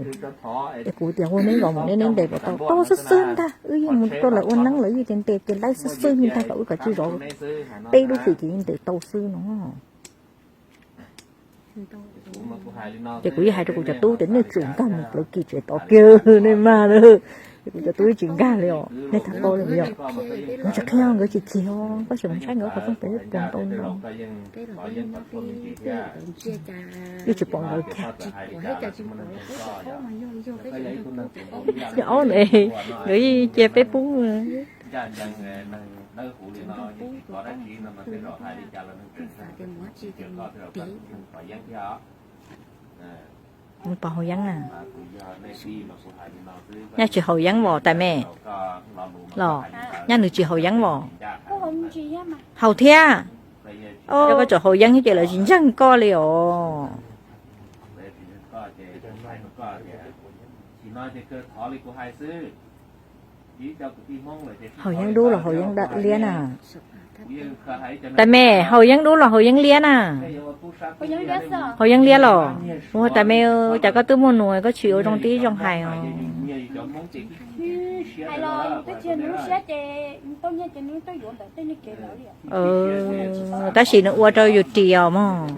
Es kuv tias ua neb zov mus neb neb ntes kom tau, tau xwb xwb ntag, wb yeej mus rau lawv ua neeb lawv yeej tias ntes ces laib xwb xwb li ntag, kom wb kom tsis zov peb lub hlis ces yeej ntes tau xwb no. Ces kuv yeej hais rau kuv cov tub tias nej tsum nkag mus plawv kis tsev tod kiag nej mag na. Ces kuv cov tub yeej tsis nkag li os, nej txhob qhia li os. Nkawd tsis qhia, nkawd tsis chim os, koj tsis mus saib nkawd qhov rooj pem puas tau ntau. Yeej tsis pom nkawd kiag. Yog ob ntawd nkawd yeej cia peb pub. Mus pom haus yeeb na. Nyaj tsis haus yeeb vos tais me los? Nyaj nws tsis haus yeeb vos? Haus thiab. Yog koj tseem haus yeeb ces lawv tsis ntseeg koj li os. Haus yeeb dub los haus yeeb liab na? Tais me, haus yeeb dub los haus yeeb liab na? Haus yeeb liab los? Ua tais me, cas koj twb muaj nus koj tsis ua zoo tib zoo hais os. Tab sis nws ua rau yus ris os mog.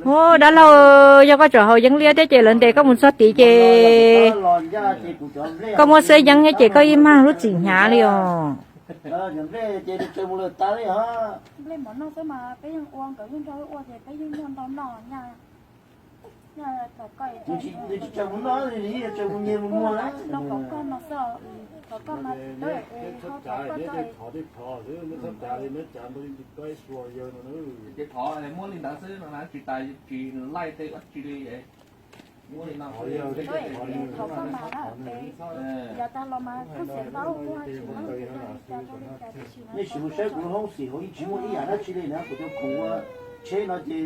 Ua dab laug, yog koj tseem haus yeeb liab thiab ces lawv ntes koj mus txog tid ces koj muab xwb yeeb thiab ces koj yeej mag lub txim hnyav li os. Ces thov muab li ntawd xwb no na, tsis tas tsis laij tej dab tsi li. Nej sim mus saib kuv lub hoob xim hauv yeej tsis muaj ib yam dab tsi li na, kuv cov khoom ua tsheb no ces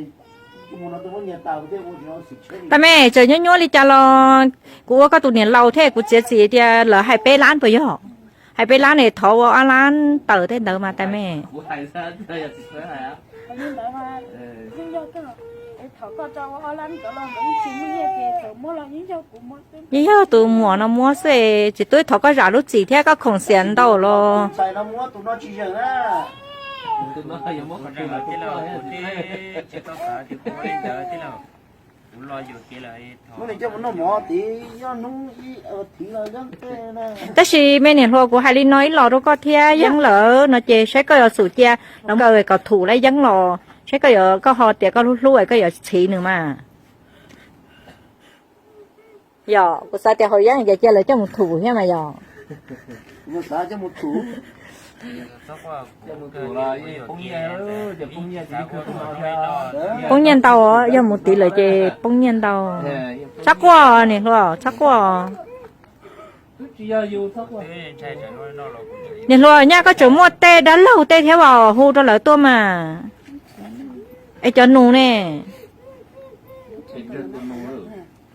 kuv mus no tuaj muab nyiag tas kuv thiaj ua xim tsheb li. Tais me, tseem nyuaj nyuaj li cas los kuv ua koj tus niam laus thiab kuv txiav txim tias lawv hais peb lab puas yog? Hais peb lab ne, thov ua ob lab tawm tej ntawd mas tais me. Yeej yog tus muam no muab xwb, tsis twb thov koj zam lub txim thiab koj khoom xiam ntau los. Tab sis me niam hluas, kuv hais li no ib los rau koj thiab, yeeb lawm no ces saib koj yuav xum cia los kaw kom thum lawv yeeb los saib koj yuav, koj ho tias koj hlub hlub koj yuav txhiv nws mas. Yog kuv xav tias haus yeeb ces cia lawv coj mus thum thiab mas yog. Poob nyiaj ntau, yog mus tid lawm ces poob nyiaj ntau. Txhob quaj niam hluas, txhob quaj. Niam hluas, nyaj koj tseem muaj tej dab laug tej thiab os, hu rau lawv tuaj mas. Es cov nus ne?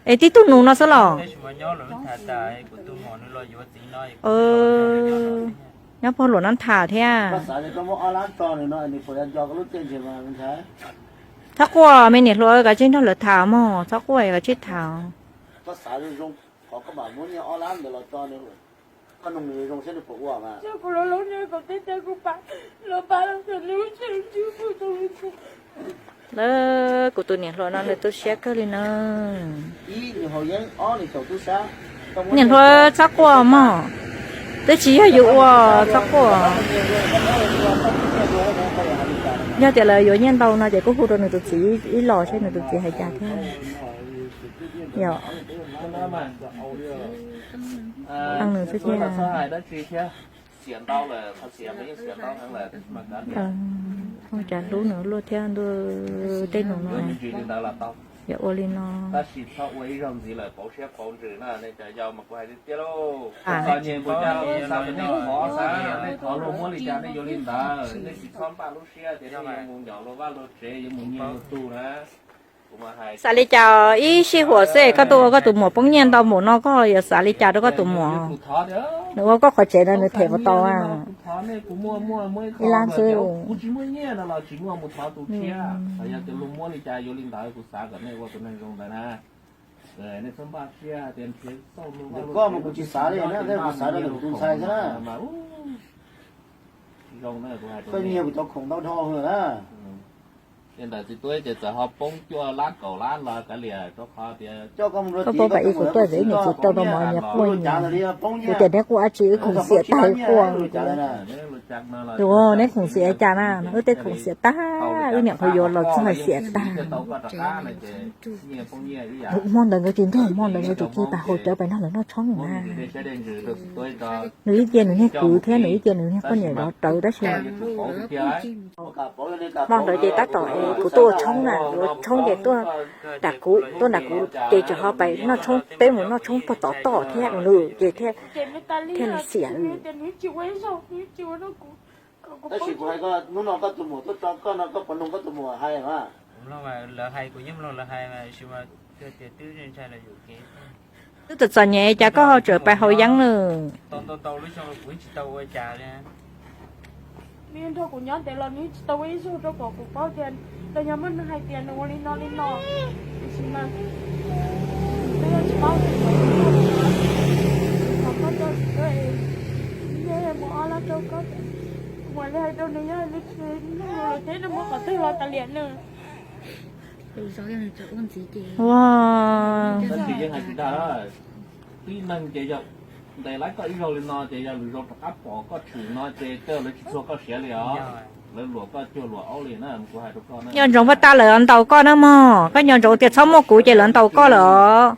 Es tib tug nus no xwb los? Nyob puag luam no tham thiab. Txhob quaj me niam hluas, koj tsij nrog lawv tham mog, txhob quaj koj tsij tham. Lawv, kuv tus niam hluas no nws tu siab kawg li na. Niam hluas txhob quaj mog, twb tsis yog yus ua, txhob quaj. Yog tias lawv yuav nyiaj ntau no ces kuj hu rau nws tus txiv ib los seb nws tus txiv hais cas thiab. Yog, nws xwb thiab. Ua cas hlub nws luaj thiab ntuj, tej nus no. Yog ua li no, tab sis txhob ua ib zaug ntxiv lawm pauv siab pauv ntsws na, nej cov yau mas kuv hais tiag tiag lauj. Txom nyem npaum cas los kuv xav kom nej thov xav, nej thov luag muab li cas nej yuav li ntawd, nej tsis txhob npaj lub siab tias nej yuav mus nyom luag vaj luag tsev, yuav mus nyiag luag tug na. Xav li cas ib sij huam xwb koj tuaj ua koj tus muam poob nyiaj ntau npaum no, koj yuav xav li cas rau koj tus muam? Nws ua koj qhov tsev no nws them puas tau? Ib lab xwb. Koj mus kuv tsis xav li na, kuv xav rau kuv tus ntxhais xwb na. Koj nyiag kuv cov khoom ntau dhau lawm na. Li ntawd txiv tub ces txawm ho poob cuaj lab kaum lab los kav liam rau qhov tias koj poob pab ib kuv tuaj txawm ib niam txiv rau rau mov nyiag quaj nyiag. Kuv tias neb quaj dab tsi, wb khoom xiam tag quaj. Neb khoom xiam cas na? Wb tej khoom xiam tag, wb niam qhuav yuav los txog xiam tag. Hmo ntawd nkawd tsis nrog, hmo ntawd nkawd tsis cia pais haus cawv pais nrog lawv noj tshoob na. Nws ib ce nws niag kwv thiab nws ib ce nws niag poj niam zov rawv tab sis hmo ntawd ces tab tom es kuv tuaj ua tshoob na, ua tshoob ces tuaj nram kuv, tuaj nram kuv ces tseem ho pais noj tshoob, peb mus noj tshoob puag tom toj thiab ces thiaj li xiam. Tab sis kuv hais koj, hnub no koj tus muam tuaj tso koj no, koj puas mloog koj tus muam hais mas? Lawv hais kuv yeej mloog lawv hais mas, tias twb ntshai lawv yuam kev. Twb txom txom nyem cas koj ho tseem pais haus yeeb lawm? Ntau ntau lub xyoo kuv tsis tau ua cas li. Nws nrog kuv nyob ntev los nws tsis tau ua ib zaug rau kom kuv paub tias, los yog muaj neeg hais tias nws ua li no li no, tiam sis mas twb tsis paub tias kom koj tso, mus ob lab rau koj, kuv mam li hais rau nws, yog nws tsis mloog lus thiab nws mus qhov twg los kav liam nws. Ua, tib neeg ces yog ntes lawv koj ib zaug li no ces yog lwm zaus rov qab pom koj tshwm no ces tej lawv tsis txuag koj siav li os. Lawv luam koj cuag luam aub li na, kuv hais rau koj na. Nco ntsoov pab tab lawv ntaus koj na mog, koj nco ntsoov tias txhob muaj kuv ces lawv ntaus koj lawm os.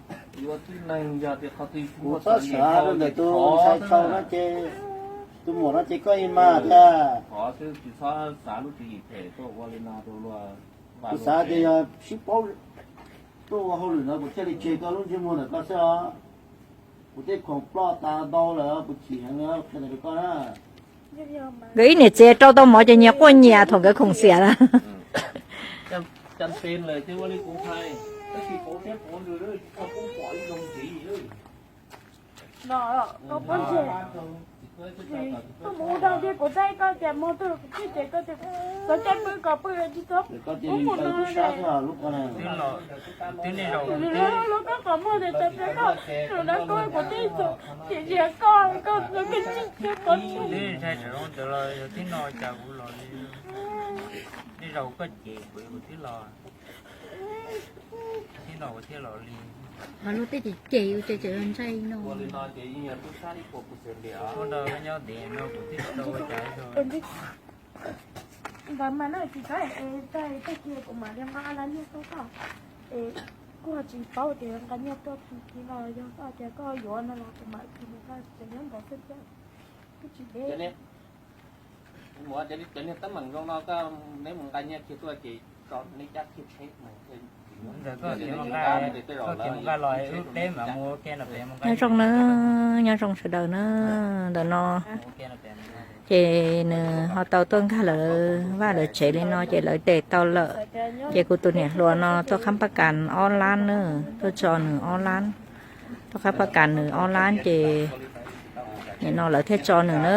Yuav tib neeg yog tias qhov twg kuv txhob siav rau ntawm tus ntxhais tsaus no ces, tus muam no ces koj ib mas tiag. Qhov xwb tsis txhob xav lub tswv yim phem tuaj ua li no rau luag. Kuv xav tias yog sib paub tuaj ua hauj lwm no kuv thiaj li tseg koj lub ntsej muag ntawm koj xwb os. Kuv tej khoom ploj tas ntau lawm, kuv chim heev li qhia ntawd rau koj na. Nkawd ib niam txiv rau tau mov ces nyias quaj nyias thaum nkawd khoom xiam na. Koj mus ua dog tias kuv teb koj tias mus twg kuv tsis ces koj tias txhob caij pw kom pw tsis txhob ub mus no. Twb nej zaum lub koj qhov muag tias txawm peb koj tus dab koj kuv tib txhob tiam sis koj koj koj tsis txhob ntawd los yog tib no cas kuv los li. Nej zaum koj ces kuv kuv twb los. Tib no kuv thiaj los li. Mas luag tej ces ces ua ces ces ntshai no. Ua ntawd nyob ntev no kuv twb tsis tau ua cas. Ntawd mas na tsis txhob es tag tag kis kuv mam li nqa lab nyiaj tuaj koj. Es kuj ho tsis paub tias nqa nyiaj tuaj tag kis los yog koj tias koj yuav no los kuv mam kis mus nqa tseem nyob ntawd xwb thiab. Kuj tsis deb. Cov niag teeb meem zoo no koj neb mus nqa nyiaj kiag tuaj ces tso neb cab kiag tsheb mus. Ntawd koj tias mus nqa, koj tias mus nqa los wb peb mam mus ua ke no pem mus nqa. Nyob zoo na, nyob zoo sawv daws na, ntawm no ces nws ho tau tuaj nkag lawv vaj lawv tsev li no ces lawv tes tau lawm. Ces kuv tus niam hluas no tuaj qhab pab kas ob lab na, tuaj tso nws ob lab, tuaj qhab pab kas nws ob lab ces nim no lawv thiaj tso nws na.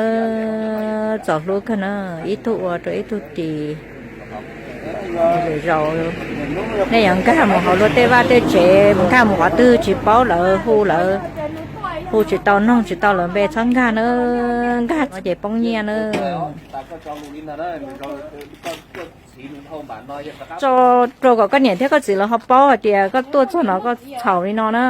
Txaus hlub kawg na, ib tug ua rau ib tug ris. Lwm zaus nej yuav nkag mus hauv luag tej vaj tej tsev, mus nkag mus qhov twg tsis paub lawv hu, lawv hu tsis tau, noog tsis tau lawv npe txhob nkag na, nkag no ces poob nyiaj na. Tso rau kom koj niam thiab koj txiv lawv ho paub hais tias koj tuaj txog no koj txhaum li no na.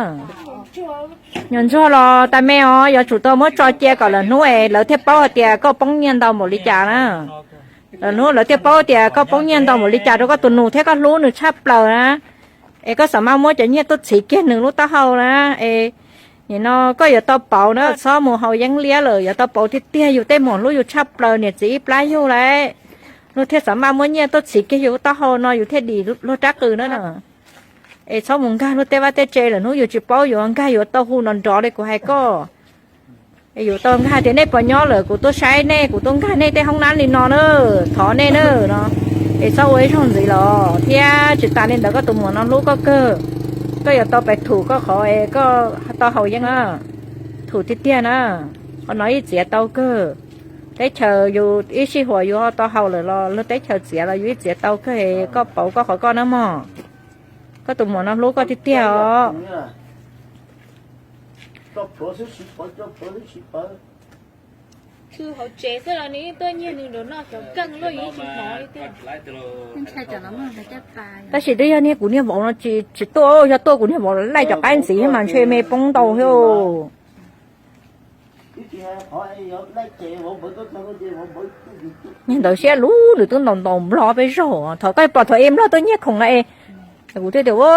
Nyuam ntsuag los tas me os, yuav tsum tau muab tso cia kom lawv hnub es lawv thiaj paub hais tias koj poob nyiaj ntau npaum li cas na. Lawv hnub lawv thiaj paub tias koj poob nyiaj ntau npaum li cas rau koj tus nus thiab koj hlub nws tshaj plaws na. Es koj xam maj muab cov nyiaj tuaj txhiv kiag nws lub taub hau na. Es nim no koj yuav tau pauv na, txhob mus haus yeeb liab lawm, yuav tau pauv tiag tiag, yus tej muam hlub yus tshaj plaws, niam txiv ib plab yug lawm. Luag thiaj xam maj muab nyiaj tuaj txhiv kiag yus lub taub hau no, yus thiaj dim luag rab qws na. Es txhob mus nkag luag tej vaj tej tsev lawm, hnub yus tsis paub yuav nkag yuav tau hu nrov nrov li kuv hais koj. Es yus tau nkag tias nej puas nyob lawm, kuv tuaj saib nej, kuv tuaj nkag nej tej hoob nab li no na, thov nej na no. Es txhob ua ib zaug ntxiv los thiab. Tsis tas li ntawd koj tus muam no hlub koj kawg, koj yuav tau pais thum koj qhov es koj tau haus yeeb na. Thum tiag tiag na, qhov no ib txiav tau kawg. Teb chaws yus ib sij huam yus ho tau haus lawm los luag teb chaws txiav los yus ib txiav tau kawg, koj pauv koj qhov koj na mog. Koj tus muam no hlub koj tiag tiag os. Tab sis twb yog niag kuv niag vauv no tsis tuaj, yog tuaj kuv niag vauv laij cov qaib ntxiv mas ntshe me poob ntau thiab. Niag ntawd siab luv, nws twb ntaus ntaus nplog peb zaug. Thaum koj pom thaum es nplog tuaj nyiag khoom na es, kuv thiaj tias ua,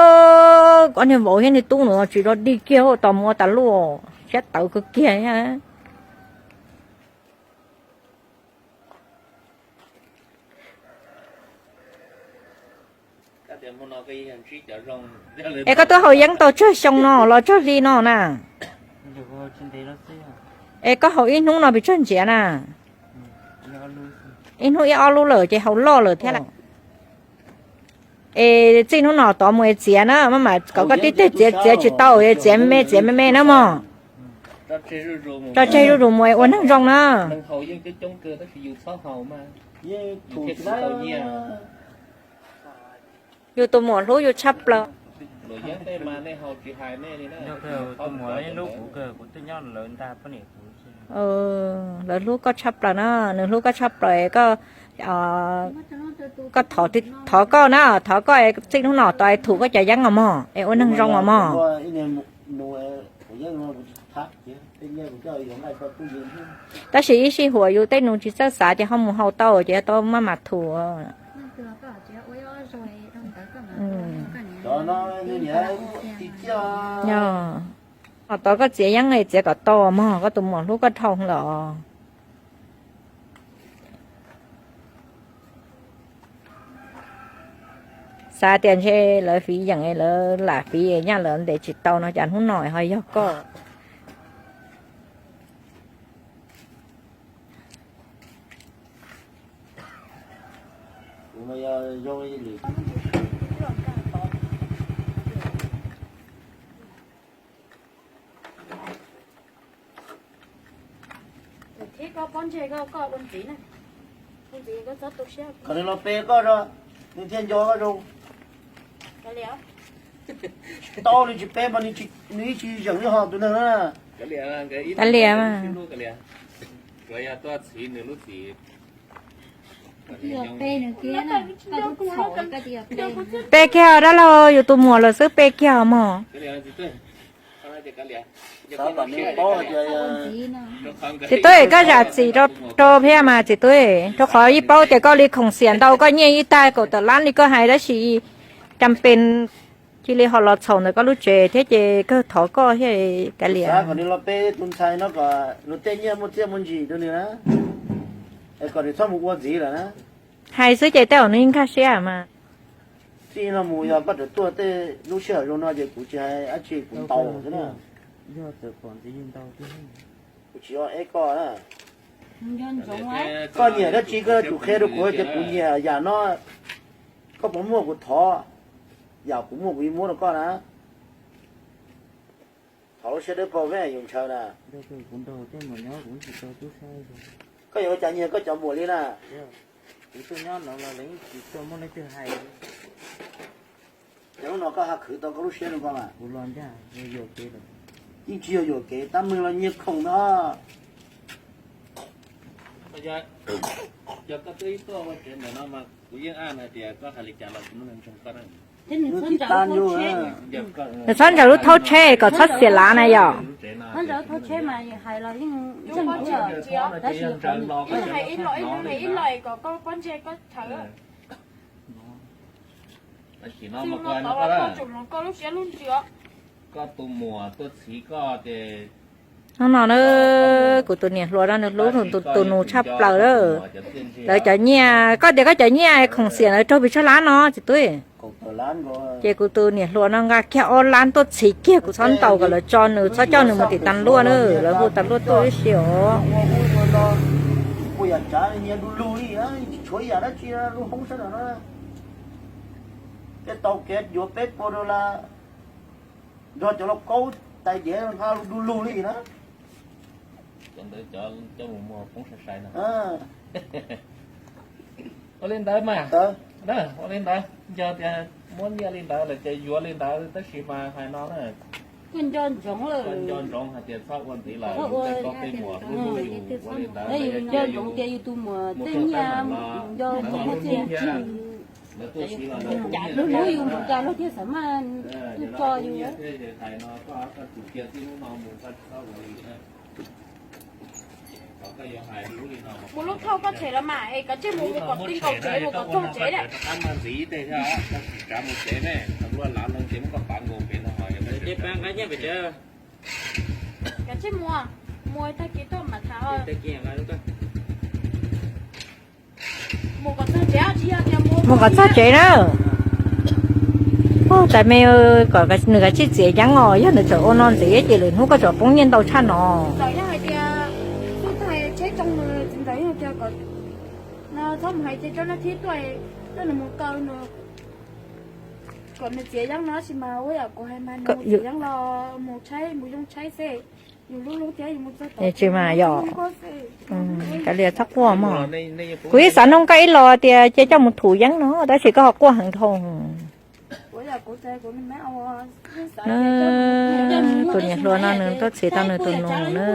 koj niag vauv thiab niag tub no tsis rov dig kiag, tos mus ua tas luaj, siab tawv kawg kiag. Es koj twb haus yeeb tau tsawg xyoo no los tsawg hli no na? Es koj haus ib hnub no pes tsawg ntsiav na? Ib hnub ib ob lub lawm ces haus loj lawm thiab lawm. Es txij hnub no tod mus es txiav na, maj mam kom koj tib teg txiav, txiav tsis tau es txiav me me, txiav me me na mog. Tso tseg zuj zus mus es ua neeg zoo na. Yus tus muam hlub yus tshaj plaws. Lawv hlub koj tshaj plaws na, nws hlub koj tshaj plaws, koj, koj thov, thov koj na, thov koj txij hnub no tod thum koj cov yeeb os mog, es ua neeg zoo os mog. Tab sis ib sij huam yus tej nus tsis txawj xav ces ho mus haus tau ces yuav tau maj mam thum. Tod koj txiav yeeb txiav kom tau mog, koj tus muam hlub koj dhau lawm. Xav tias ntshe lawv fiv yeem, lawv lam fiv nyaj lawv ntes tsis tau no cas hnub no ho yog koj. Kom nws los pe koj, nws thiaj nco koj zoo. Tau nws tsis pe mas nws ib tsis zeem li ho tus neeg na. Kav liam mas. Pe kiag dab laug, yus tus muam lawm xwb, pe kiag mog. Txiv tub, koj zam txim rau thiab mas txiv tub, rau qhov yeej paub tias koj li khoom xiam ntau, koj nyiaj ib tag kaum tawm lab li koj hais, tab sis cas pes cia li ho los txhaum ntawm koj lub tsev thiab ces kawg thov koj thiab kav liam. Kom nws los pe tus ntxhais no kom luag tej nyiaj muaj txiaj muaj ntsig rau nws na, es kom nws txhob mus ua ntxiv lawm na. Hais xwb ces tej zaum nws yeej nkag siab mas. Txij no mus yog koj tseem tuaj tej lub sij hawm zoo no ces kuv tsis hais dab tsi, kuv ntaus xwb na. Kuv tsis ua eb koj na. Koj nyiam dab tsi koj yuav tsum qhia rau kuv tias kuv nyiam yam no, koj puas muaj kuv thov, yam kuv muaj kuv yeej muab rau koj na. Thov lub siab dawb paug, yus ntshaw na. Koj yuav ua cas nyiag koj cov muam li na? Ces hnub no koj ha khwv tau koj lub siab rau koj mas. Yeej tsis yog yuam kev, tab meeg los nyiag khoom no. Nws txhob ntshaw lub thaub tsheb kom txhob xiam lav na yom. Hnub no na, kuv tus niam hluas no nws hlub tus nus tshaj plaws lawm. Lawv cov nyiaj, koj tias koj cov nyiaj khoom xiam lawv raug pes tsawg lab no txiv tub? Ces kuv tus niam hluas no nqa kiag ob lab tuaj txhiv kiag kuv txhob ntaus kom lawv tso nws, txhob coj nws mus tim tas luaj na, lawv hu tas luaj tuaj ib si os. Tej tau kev yuav peb puas dollar nrog cov lauj kaub tais diav nqa du lug li na. Ua li ntawd mas, ua li ntawd, yog tias muab nyiaj li ntawd lawm ces yuav li ntawd, tab sis mas hais no na, nco ntsoov hais tias txhob ua ntxiv lawm, yus tej koj tej muam hlub hlub yus, ua li ntawd, nco ntsoov tias yus tus muam tej nyiaj, nco ntsoov tias lawv tuaj siv los lawv hlub hlub yus mus cas luag thiaj xav mas tuaj tso yus. Mus lub thauj koj tshem los mas es kov tsij mus, mus kom ti nkaus tsev, mus kom txog tsev lawm. Kov tsij mus, mus tag kis tuaj mam tham. Mus kom txog tsev na. Tais me, kom nws kav tsij txiav yeeb os, yog nws tseem ua no ntxiv ces lwm hnub koj tseem poob nyiaj ntau tshaj no. Txawm yog hais tias tub tag tsheb tsoo, txiv ntxawm yog tias kom no txhob mus hais ces rau nab thib tuaj, tuaj nws mus kaw nws, kom nws txiav yeeb no, tab sis mas ua yam kuv hais mas nws mus txiav yeeb los mus tshaib, mus yoo tshaib xwb. Yus lub lub thiab yus mus txog tod tsis mas yom. Kav liam txhob quaj mog. Kuv ib xav nug koj ib los tias cia coj mus thum yeeb no tab sis koj ho quaj heev dhau. Tus niam hluas no nws tuaj txhiv tau nws tus nus na.